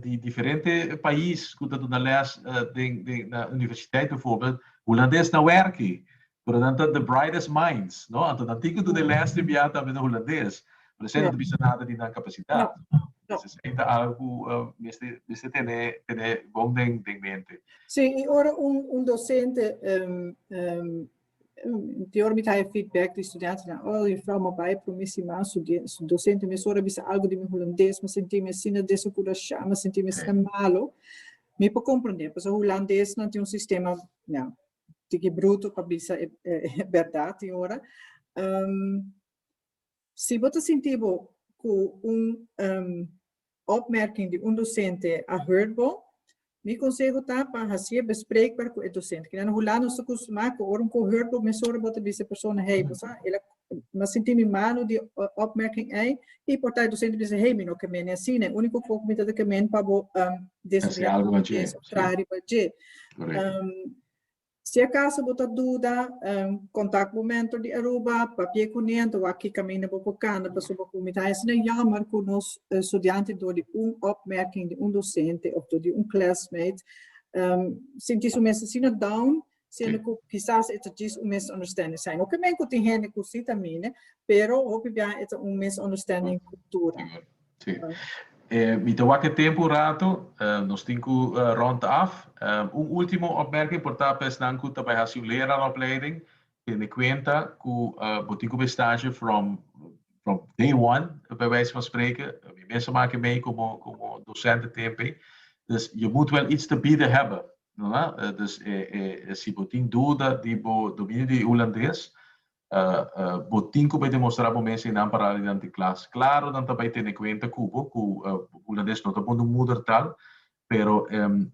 di diferente pais ku ta duna lès den den na universiteit bijvoorbeeld, hulandes na wèrki, pero nan ta the brightest minds, no? Anto nan tin ku duna e lès tin biaha tambe na hulandes, pero esei no ta bisa nada di nan kapasidat. Dus esei ta algu ku mester mester tene tene bon den den mente. Sí, i ora un un docente Di ora mi ta haya feedback di studiantenan, oh juffrouw mi a bai prome siman su su docente mesora a bisa algo di mi hulandes, mi a sinti mi asina desenkurashá, mi a sinti mi asina malo. Mi por komprendé, pasobra hulandesnan tin un sistema, ja, tiki bruto pa bisa e e bèrdat tin ora. Si bo ta sinti bo ku un opmerking di un docente a hurt bo, mi conseho ta pa hacié bespreekbaar cu e docente. Kinan na Hulanda nos ta acostumá cu ora un ko hurt bo, mesora bo ta bisa e persona, hey, bo sa, el a, mi a sinti mi malo di e opmerking ei, i por ta e docente bisa, hey, mi no ke mene asina, e único ko ku mi ta ta ke men pa bo Haci algo riba dje, sí. Traha riba dje. Si acaso bo ta duda, contact bo mentor di Aruba, papia cu ne, anto wak ki caminda bo por cana, pasobra cu mi ta haci asina jammer cu nos studiante door di un opmerking di un docente of door di un classmate sinti su mes asina down, siendo cu kisas e ta djis un misunderstanding. Esei no ke men cu tin hende cu si ta mine, pero hopi biaha e ta un misunderstanding cultura. Sí. Mi ta wak e tempu un rato, nos tin ku rond af. Un último opmerking por ta pa esnan ku ta bai hasi un leraaropleiding, tene kuenta ku bo tin ku bai stage from from day one, bij wijze van spreken. Mi mes a maka mee komo komo docente tempe. Dus je moet wel iets te bieden hebben. No? Dus si bo tin duda di bo dominio di hulandes, Bo tin ku bai demostrá bo mes einan pará dilanti klas. Klaro nan ta bai tene kuenta ku bo ku hulandes no ta bon un moedertaal, pero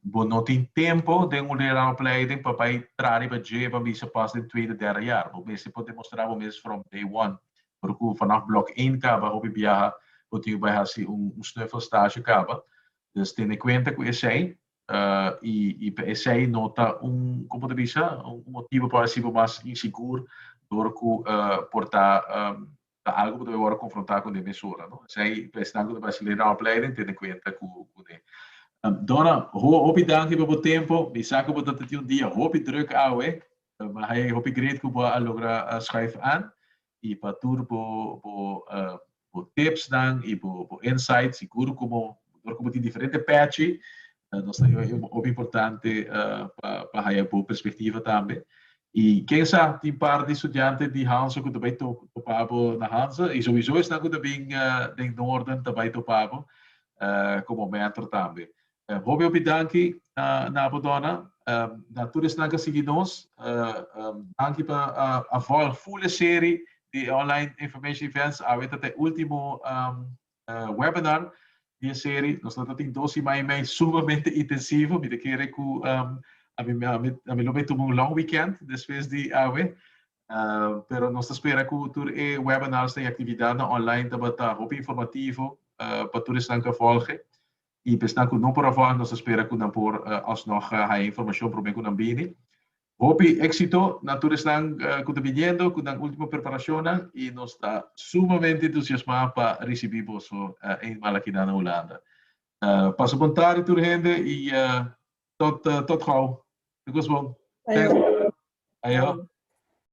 bo no tin tempo den un leraaropleiding pa bai traha riba dje pa bisa pas den tweede, derde jaar. Bo mester por demostrá bo mes from day one. Por ku vanaf blok één kaba hopi biaha bo tin ku bai hasi un snuffelstage kaba. Dus tene kuenta ku esei. I pa esei no ta un, como ta bisa, un motibo pa hasi bo mas insigur dor cu por ta ta algo cu ta bay worde confronta cu ne mesora, no. Esei pa esnan cu ta bay haci leraropleiding tene cuenta cu ne. Donna, hopi danki pa bo tempo. Mi sa cu bo ta tin un dia hopi druk awe, ma hay hopi great cu bo a logra schuif aan i pa tur bo bo bo tipsnan i bo bo insights. Sigur como dor cu bo tin diferente pechi, nos ta hopi importante pa pa haya bo perspectiva tambe. I ken sa tin par di studiante di Hanze cu ta bay topa bo na Hanze i sowieso esnan cu ta bin den Noorden ta bay topa bo como mentor tambe. Hopi hopi danki na bo Donna, na tur esnan ku a sigui nos. Danki pa a volg full e serie di online information events. Awe ta ta e ultimo webinar di e serie. Nos lo ta tin dos siman i mei sumamente intensivo. Mi ta kere ku ami lo bai tuma un long weekend despues di awe. Pero nos ta spera ku tur e webinars i aktividatnan online tabata hopi informativo pa tur esnan ku a volge. I pa esnan ku no por a vòlg nos ta spera ku nan por alsnog haya informashon promé ku nan bini. Hopi éksito na tur esnan ku ta biniendo ku nan último preparashonnan i nos ta sumamente entusiasmá pa risibí boso eenmaal aki na Hulanda. Pasa bon tardi tur hende i tot tot gou. Tur kos bon. Ayo. Ayo.